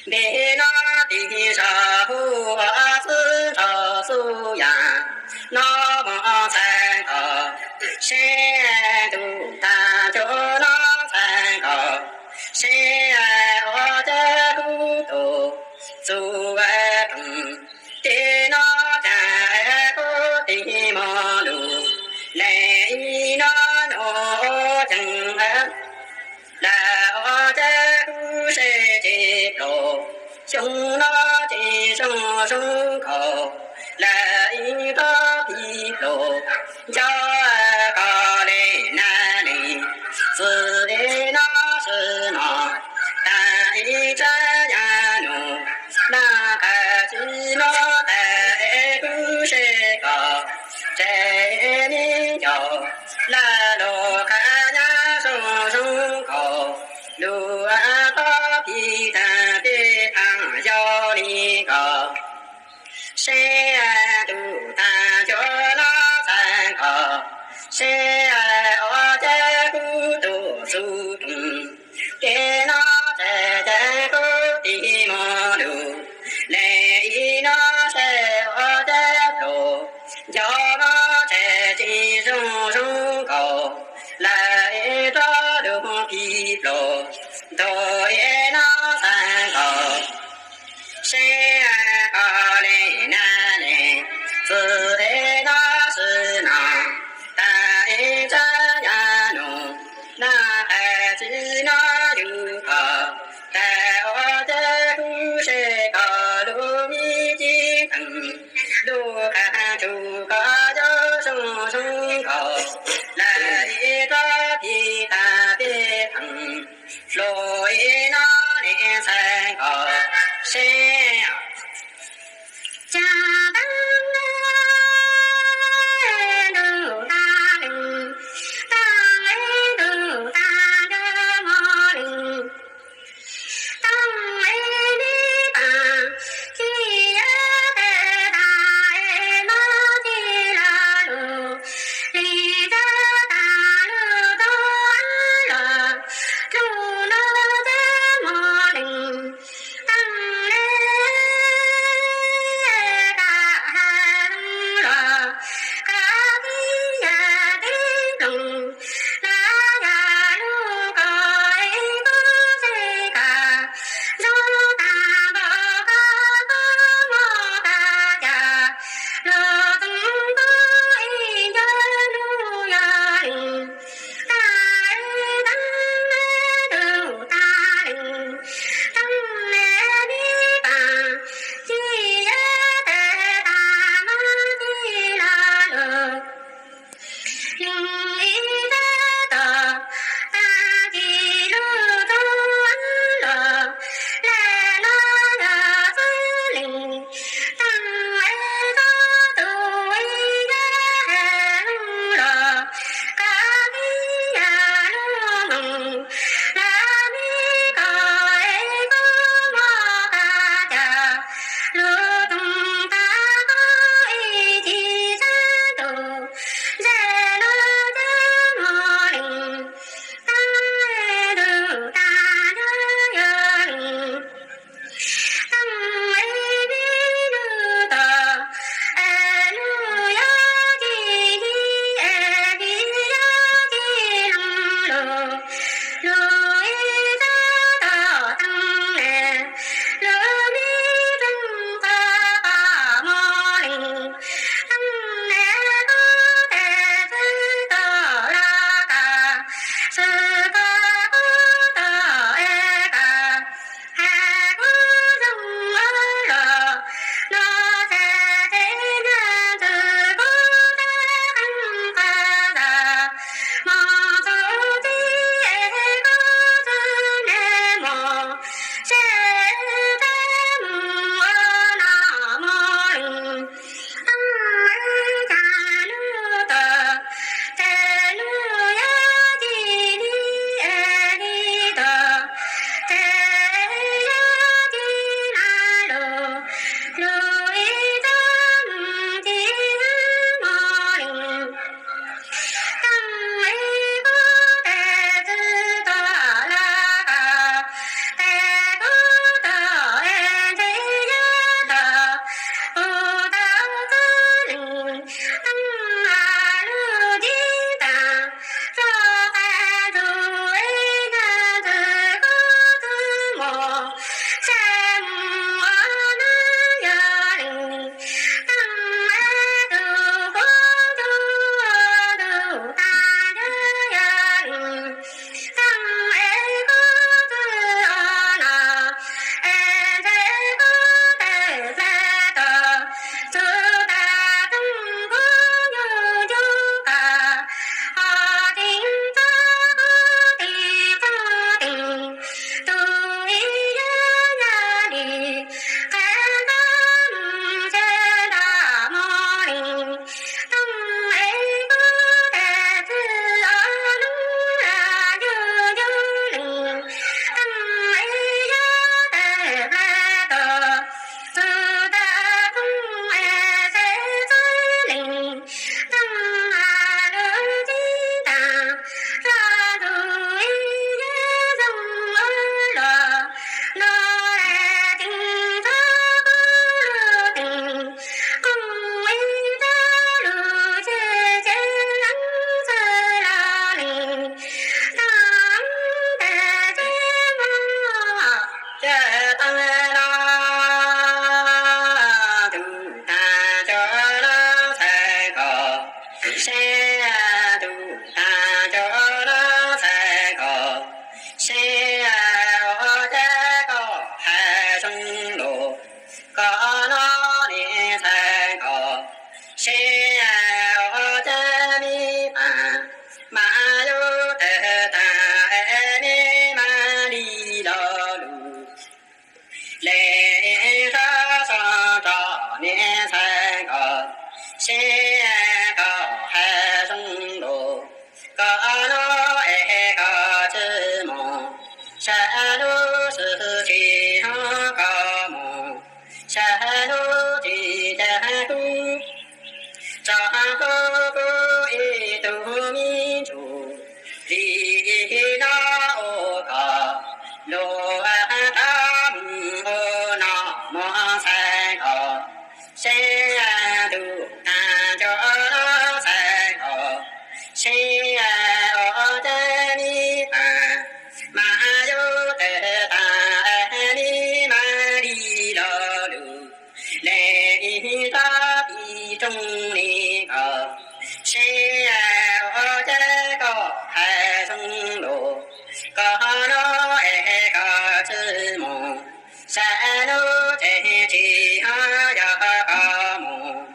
npe no tig zog hu ua xwb nrog xub yam no mus xav kom seb tus tag cuj no xav kom seb ua cas kuv tus xub rooj, tim no cas kuv tig mus lug, li no nus ceev lawm ua cas kuv seb tsis pluag, xyoo no tsis zoo zoo nkaus, lawm ib tug phim pluag nco koj li na li. Txij li no sim no tag ib tsab yav nus, na qab tsis no tas es kuv seb koj tsev me ncaus, lawm lub qab nyab zoo zoo nkaus, lub tug phim tag peb thaam yog li ko. Seb tus tag cuj no xav kom seb ua cas kuv tus xub rooj, tim no tseem cas kuv tig mus lug, li no seb ua cas pluag nco no tseem tsis zoo zoo nkaus, lawm ib tug lub phim pluag ntug ib no xav kom seb koj li na li. Txij li no sim no tag ib tsab yav nus, na qab tsis no yug koj, tas ua cas kuv seb koj lub me cev teev, lub qab ntug koj yog zoo zoo nkaus, lawm ib tug phim tag peb thaam, hluas ib no Sab lub swm tsis hnov koj mus, sab lub tsis cav kub, tso hlub kuv ib tug me ntsuj. Li no ua kom luag tab mus ua no mog Xaiv Kos, seb ntuj tag nco los Xaiv Kos, seb ua cas me pam mas yuav tawg tas li mas li lo lus. Li ib tog ib rooj li ko, seb ua cas koj hais zoo lus, koj no es koj tsis mus, sab lub ces tsis hnov yog koj mus,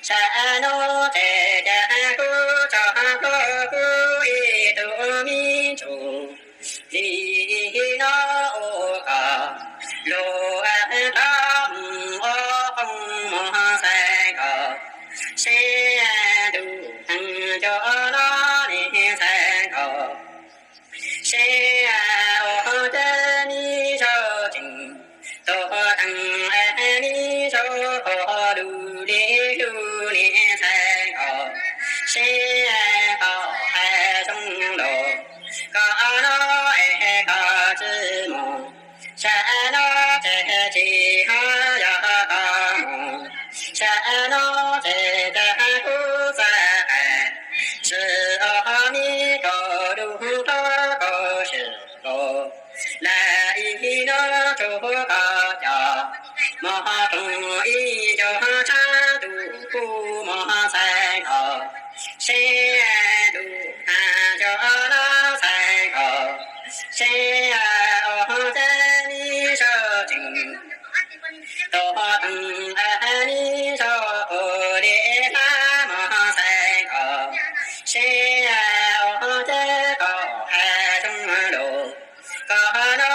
sab lub ces cas kuv tso hlub kuv ib tug me ntsuj. Li no ua kom luag tab mus ua qoob mog Xaiv Kos, seb ntuj tag nco los ne Xaiv Kos, seb ua cas me zaug tseem tuag tag li zaug qaug lug li lug ne Xaiv Kos, seb koj hais zoo lus, koj no es koj tsis mus, sab no ces tsis hnov yog koj mus, sab no ces cas kuv txawm hais, tsis ua me koj lub rau koj swm los, li ib no rau koj cov mog rooj ib co tshab ntuj kuv mog Xaiv Kos, seb ntuj tag nco los Xaiv Kos, seb ua cas me zaug tseem tuag tag li zaug qaug li hlab mog Xaiv Kos, seb ua cas koj hais zoo lus, koj no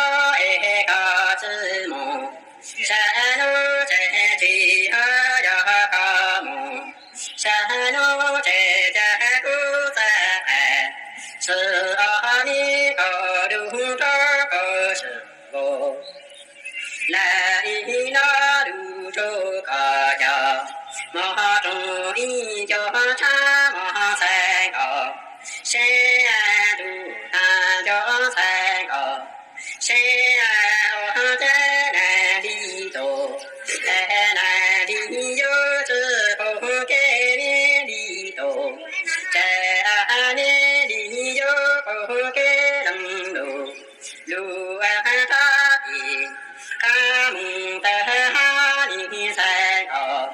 es koj tsis mus, sab no ces tsis hnov yog koj mus, sab no ces cas kuv txawm hais, tsis ua me koj lub rau koj swm los, li ib no lub rau koj cov mog rooj ib co tshab mog Xaiv Kos, seb ntuj tag nco Xaiv Kos, seb ua cas nag hli tus, es nag hli yuav tsis pub kev nag hli tus, ces nag hli yuav pub kev leej lus, lus qab pim qab mus tag hab li Xaiv Kos,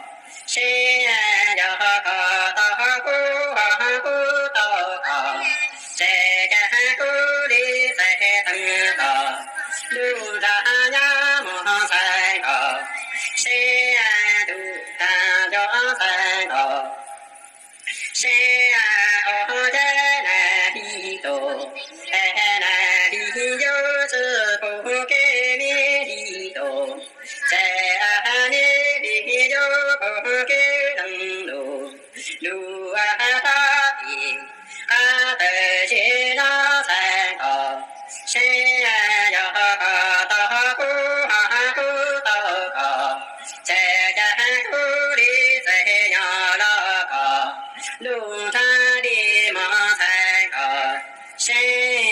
seb yog koj tau kuv kuv tau koj, ces cas kuv li txais teeb koj lub nra nyab mog Xaiv Kos, seb ntuj tag nco Xaiv Kos, seb ua cas nag hli tus, es nag hli yuav tsis pub kev nag hli tus, ces nag hli yuav pub kev leej lus, lus qab pim qab tawm zem no Xaiv Kos, seb yog koj tau kuv kuv tau koj, ces cas kuv li txais nyob los koj lub nra li mog Xaiv Kos, seb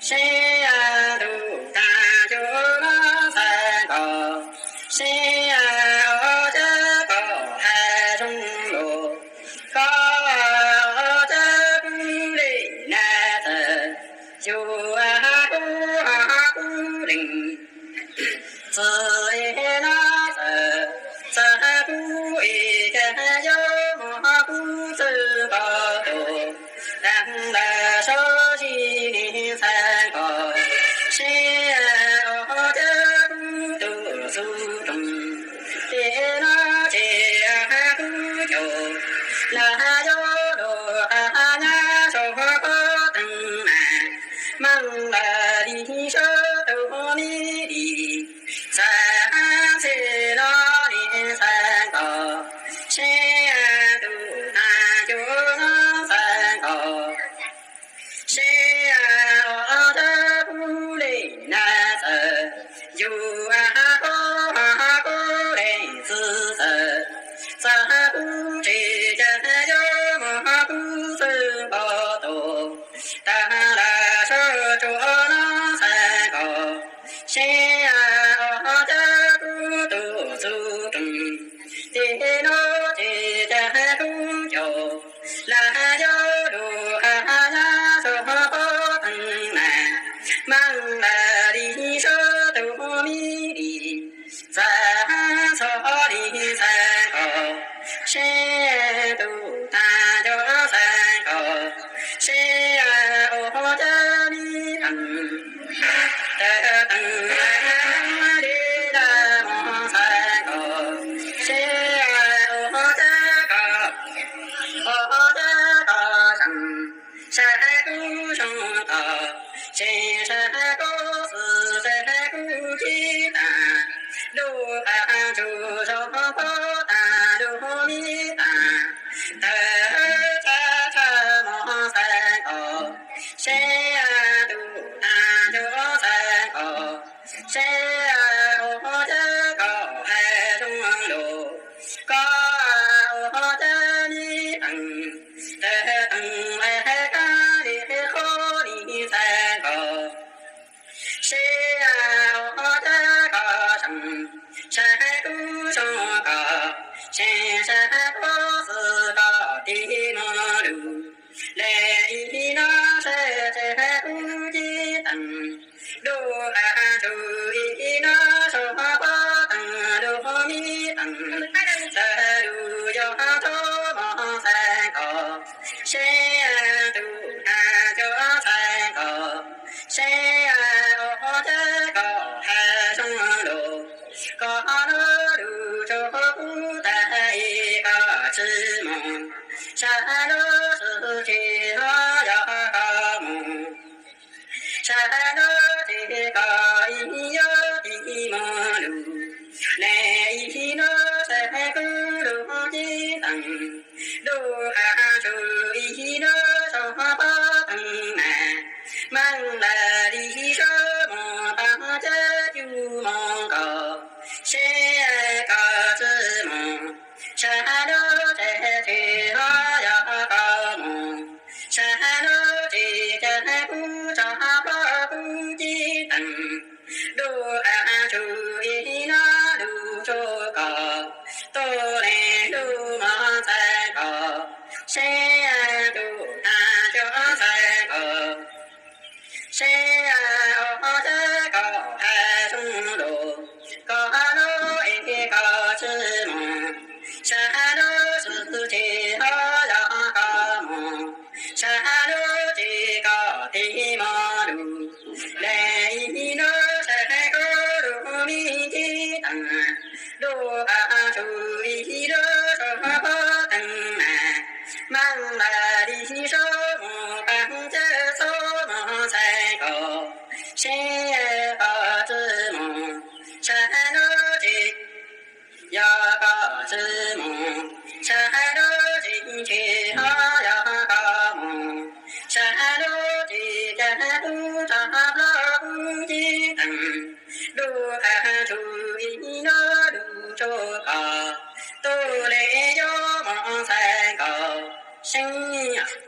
Seb tus tag cuj no xav kom, seb ua cas koj hais zoo lus, koj ua cas kuv li na txawm, yus kuv kuv leej txiv no txawm, txawm kuv ib cag yuav muab kuv txwv nkaus tus, tag lawm sawv tsees nim xav kom, seb ua cas kuv tus xub rooj, ces no ces kuv caum, lam yuav lub qab nyab saum pob teev mas, meej lawm li sawv tus me li, xav xav no nim xav kom, seb tus tag cuj no xav kom, seb ua cas kuv li na txawm, yus kuv kuv leej txiv txawm, txawm kuv tsis cag yuav muab kuv txwv nkaus tus, tag lawm sawv tsees no xav kom, seb ua cas kuv tus xub rooj, ces no ces kuv caum, lam yuav lub qab nyab saum pob teev mas, meej lawm li sawv tus me li, xav xav li xav kom, seb tus tag cuj xav kom, seb ua cas li teev, tawm teev li lam muab xav kom, seb ua cas koj, ua cas koj zoo, seb kuv zoo koj, seb kuv xwb seb kuv ci tas, lub qab ntsuj saum pob tag lub me tas, tawm tsam tsam muab xav kom, seb tus tag cuj xav kom, seb ua cas koj hais zoo lus, koj ua cas nim teev, tawm teev li kab li qhov li xav kom, seb ua cas koj zoo, seb kuv zoo koj, seb kuv xwb koj tig muag lus, le ib no seb kuv ci teev, lub qab ntsuj ib no saum pob teev lub me teev, tawm lub yog txhob muab xav kom, seb tus tag cuj xav kom, seb ua cas koj hais zoo lus, koj no lus tsuas kuv tag ib koj tsis mus, sab no tsis tsis ho yog koj mus, sab no ces koj ib yuav tig muag lus, le ib no seb kuv lub ci teev, lub qab ntsuj ib no saum pob teev mas, meej lawm li sawv mus pab ces yus mus kom, seb koj tsis mus, sab no ces tsis ho yog koj mus, sab no ces cas kuv tso plhuav kuv ci teev, lub qab ntsuj ib no lus tsuas koj, tus leej lub muab xav kom, seb tus tag cuj xav kom, seb ua cas koj hais zoo lus, koj no es koj tsis mus, sab no tsis tsis ho yog koj mus, sab no ces koj tig muag lus, le ib no seb kuv lub me ci teev, lub qab ntsuj ib no saum pob teev mas, meej lawm li sawv mus pab ces txhob muab xav kom, seb koj tsis mus, sab no ces mus, sab lub tsev ntshe ho yog koj mus, sab lub tsev caj tub rog plaub yib teem, lub qab tsua ib lub lug rua kos, tus le yuav mob ntxhais nkaus seeb.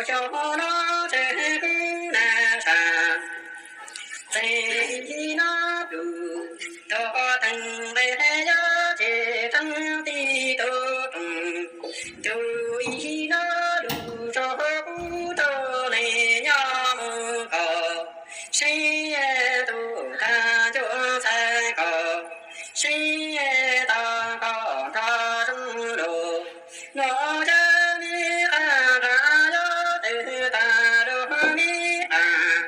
Xyoo no tsev kub na sab, txij no lug tuaj teev nqe yob ces teeb tij tub rooj, tus ib no lug rua kuv rua le nyob mus kom seb tus tag ncuj txhais kom seb tau kom nrog zoo lug. Nuav cov me qab nqa yob twg tag lug me qab,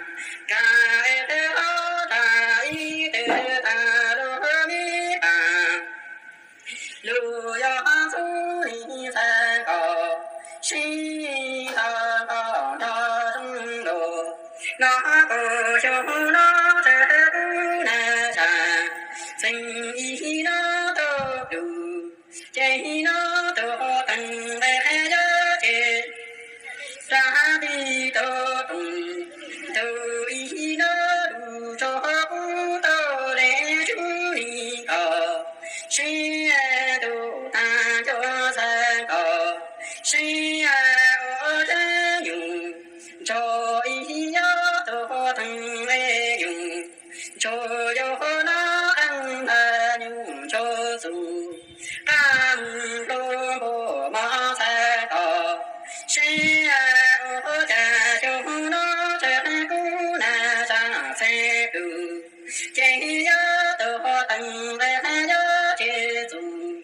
kab es twg ho tag ib twg tag lug me qab, lug yog txhua le txhais kom seb tau kom nrog zoo lug. No kuv xyoo no tsev kub na sab, txij no tuaj lug ces no tuaj teev nqe yob ces rua tij tub rooj, tus ib no lug rua kuv rua le tsuj ni kom seb tus tag ncuj txhais kom seb ua cov nyuj ntsuag ib yob tuaj teev le nyuj ntsuag yog no qee ntag nyuj ntsuag txug qab moog lug npuag mov txhais kom seb ua cas xyoo no tsev kub na sab txij lug ces yob tuaj teev nqe yob ces txug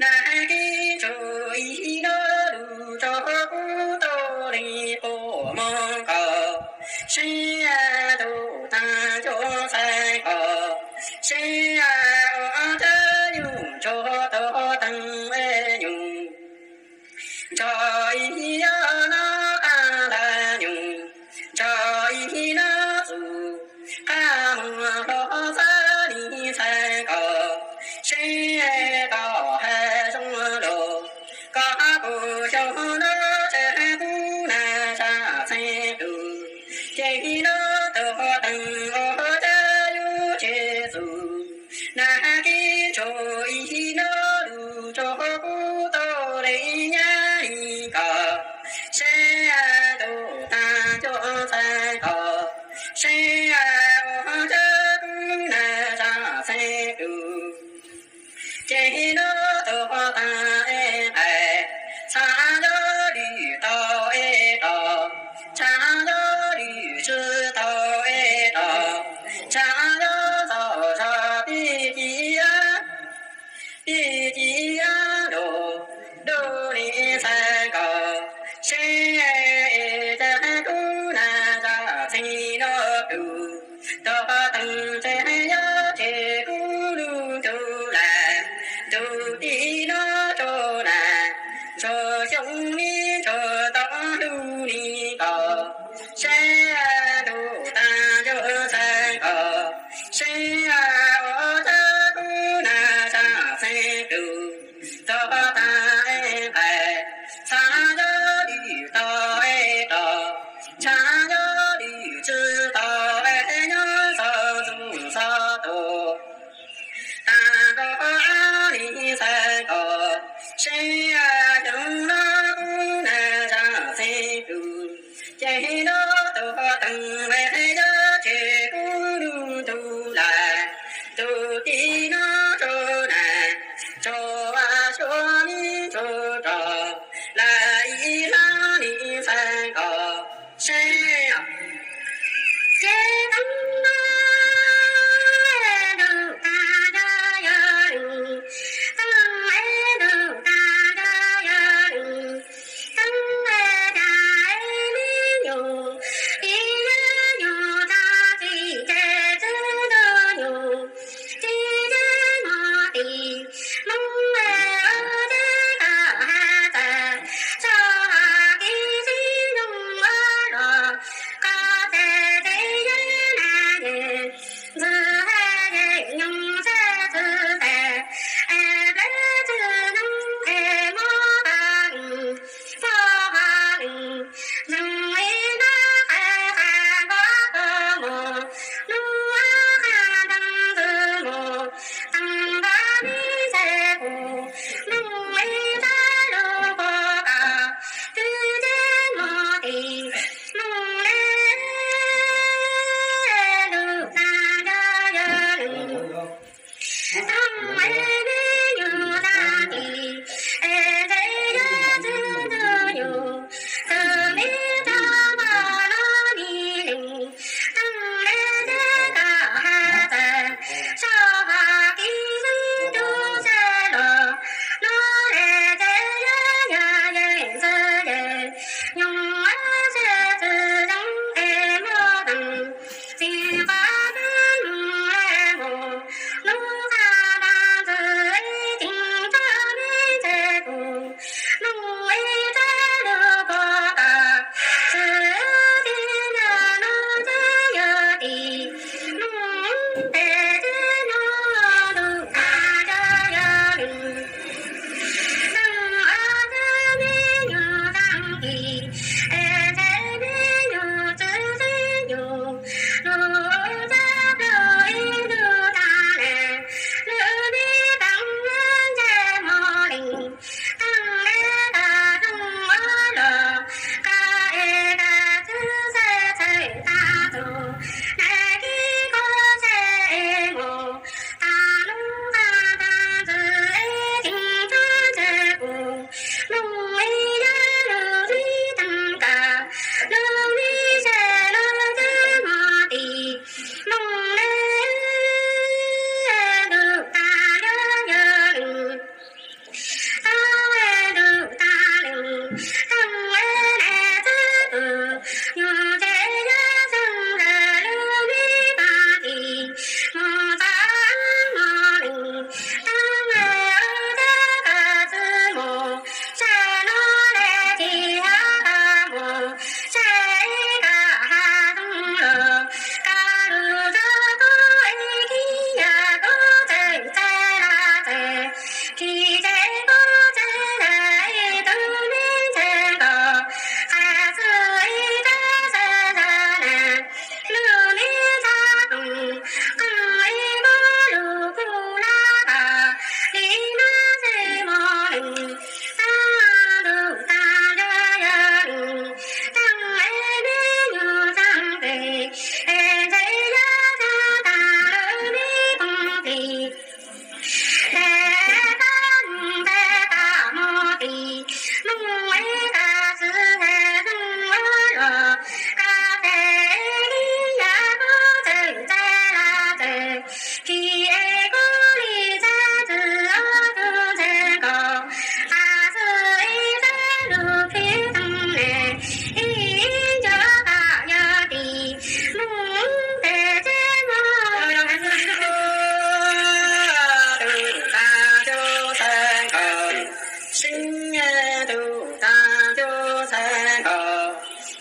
nag kib ntsuag ib no lug rua kuv rua le puag moog kom seb tus tag ncuj txhais kom seb ua cov nyuj ntsuag tuaj teev le nyuj ntsuag ib yob no qee ntag nyuj ntsuag ib no txug qab moog lug txhua le txhais kom seb tau hais zoo lug. Koj kuv xyoo no tsev kub na sab txij lug ces no tuaj teev ua cov nyuj ces txug nag kib ntsuag ib no lug rua kuv rua le nyab li kom seb tus tag ncuj txhais kom seb ua cov kub na sab txij lug ces no tuaj tag es nqaim, txhaj yob lwm tau es rov, txhaj yob lwm tsi tau es rov, txhaj yob txaus zog pib ci ab, pib ci ab lug, lug le txhais kom seb es cov kub na sab txij no lug tuaj teev nqe yob ces kuv lug ntug lawm, ntug tij no rua na, ntsuag xyoo me ntsuag tau lug li kom seb tus tag ncuj txhais kom seb ua cov kub na sab txij lug tuaj tag es nqaim, txhaj yob lwm tau es rov, txhaj yob lwm tsi tau es nyob txog txug txog tus tag nrho ab li txhais kom seb xyoo no kub na sab txij lug ces no tuaj teev nqe yob ces kuv lug ntug lawm, ntug tij no rua na, ntsuag xyoo me ntsuag rov lawm ib hlab li txhais kom seb ces teeb no ntuj tag yog lwm, teeb es ntuj tag yog lwm, teeb es tag es me nyuj, ib yam nyuj tag txij ces tsi ntug nyuj, tsi ces mog tim Hmoob es ua teb koj has tas txog hais kev txiv nyoog ua los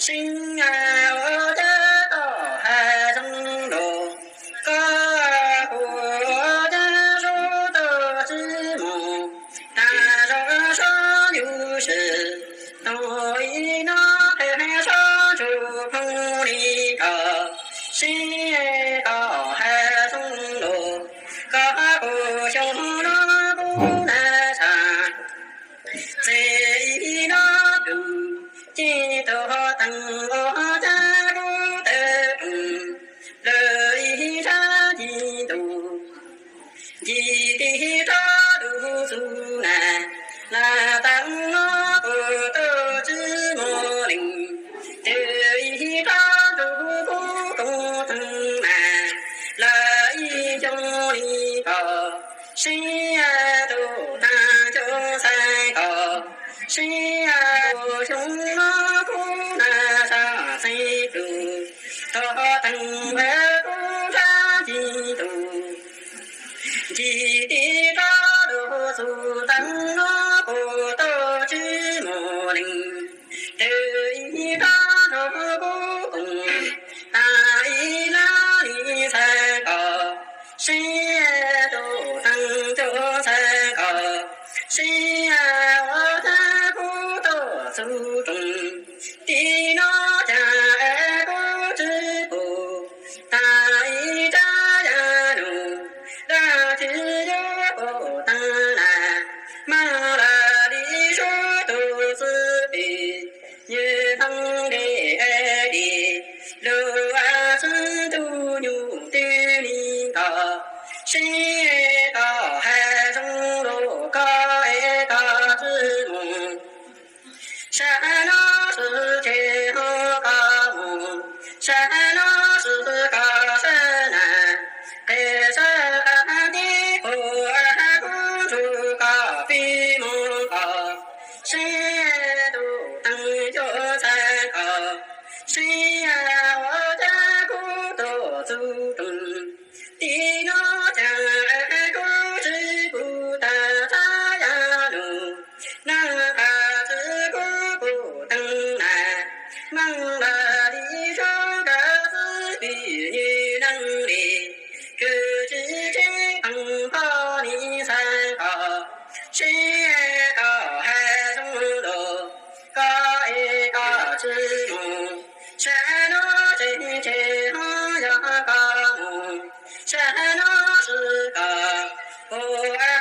Sib ua cas koj hais zoo los, koj kuj ua cas sub tau tsis mus, tag zog sob yus sim, tus ib no qhia sob ntsuj phooj li ko, sib koj hais zoo los, koj kuj xyoo no kuv na sa. Txij ib no tus, ces tus teem ua cas kuv tawm rooj, lawv ib sab ci ntus, ci tig rov lug xub na, lawv taag no kuv tub tsis muaj leej, twb ib rov nrug kuv koom teeg na, lawv ib xyoo li ko, sib tus taag cuj xav ko, sib tus xyoo no kuv na sa xeeb tus, tus teem kuv sab ci ntus, ci tig rov lug xub taag no kuv tub tsis muaj leej, twb ib rov nrug kuv koom, tag ib lab li xav ko, sib tus taag cuj xav ko, sib ua cas kuv tub xub rooj, tim no cas es kuv tsis pum, tag ib rab ya nus, dab tsi yuav pum taag na, mas lawv li sub tus xwb pim, nws thoob deb deb, lub a tsi ntuj nyuj twg li ko, sib koj hais zoo los koj es koj tsis mus. Sab no sib tseg ho koj mus, sab no sib koj sab na, qe sab qab teb puag kuv nrug koj pib mus ko, sib tus taag cuj xav ko, sib ua cas kuv tub xub rooj, tim no cas es kuv tsis pum tag rab ya nus, neeg qab tsi kuv pum teeg na, meej lawv li sub koj xwb pim nws neeg li, kws tsis tsheej qeej poj niam xav ko, sib koj hais zoo los, koj es koj tsis mus, sab no sib tseg ho yog koj mus, sab no sib koj, puag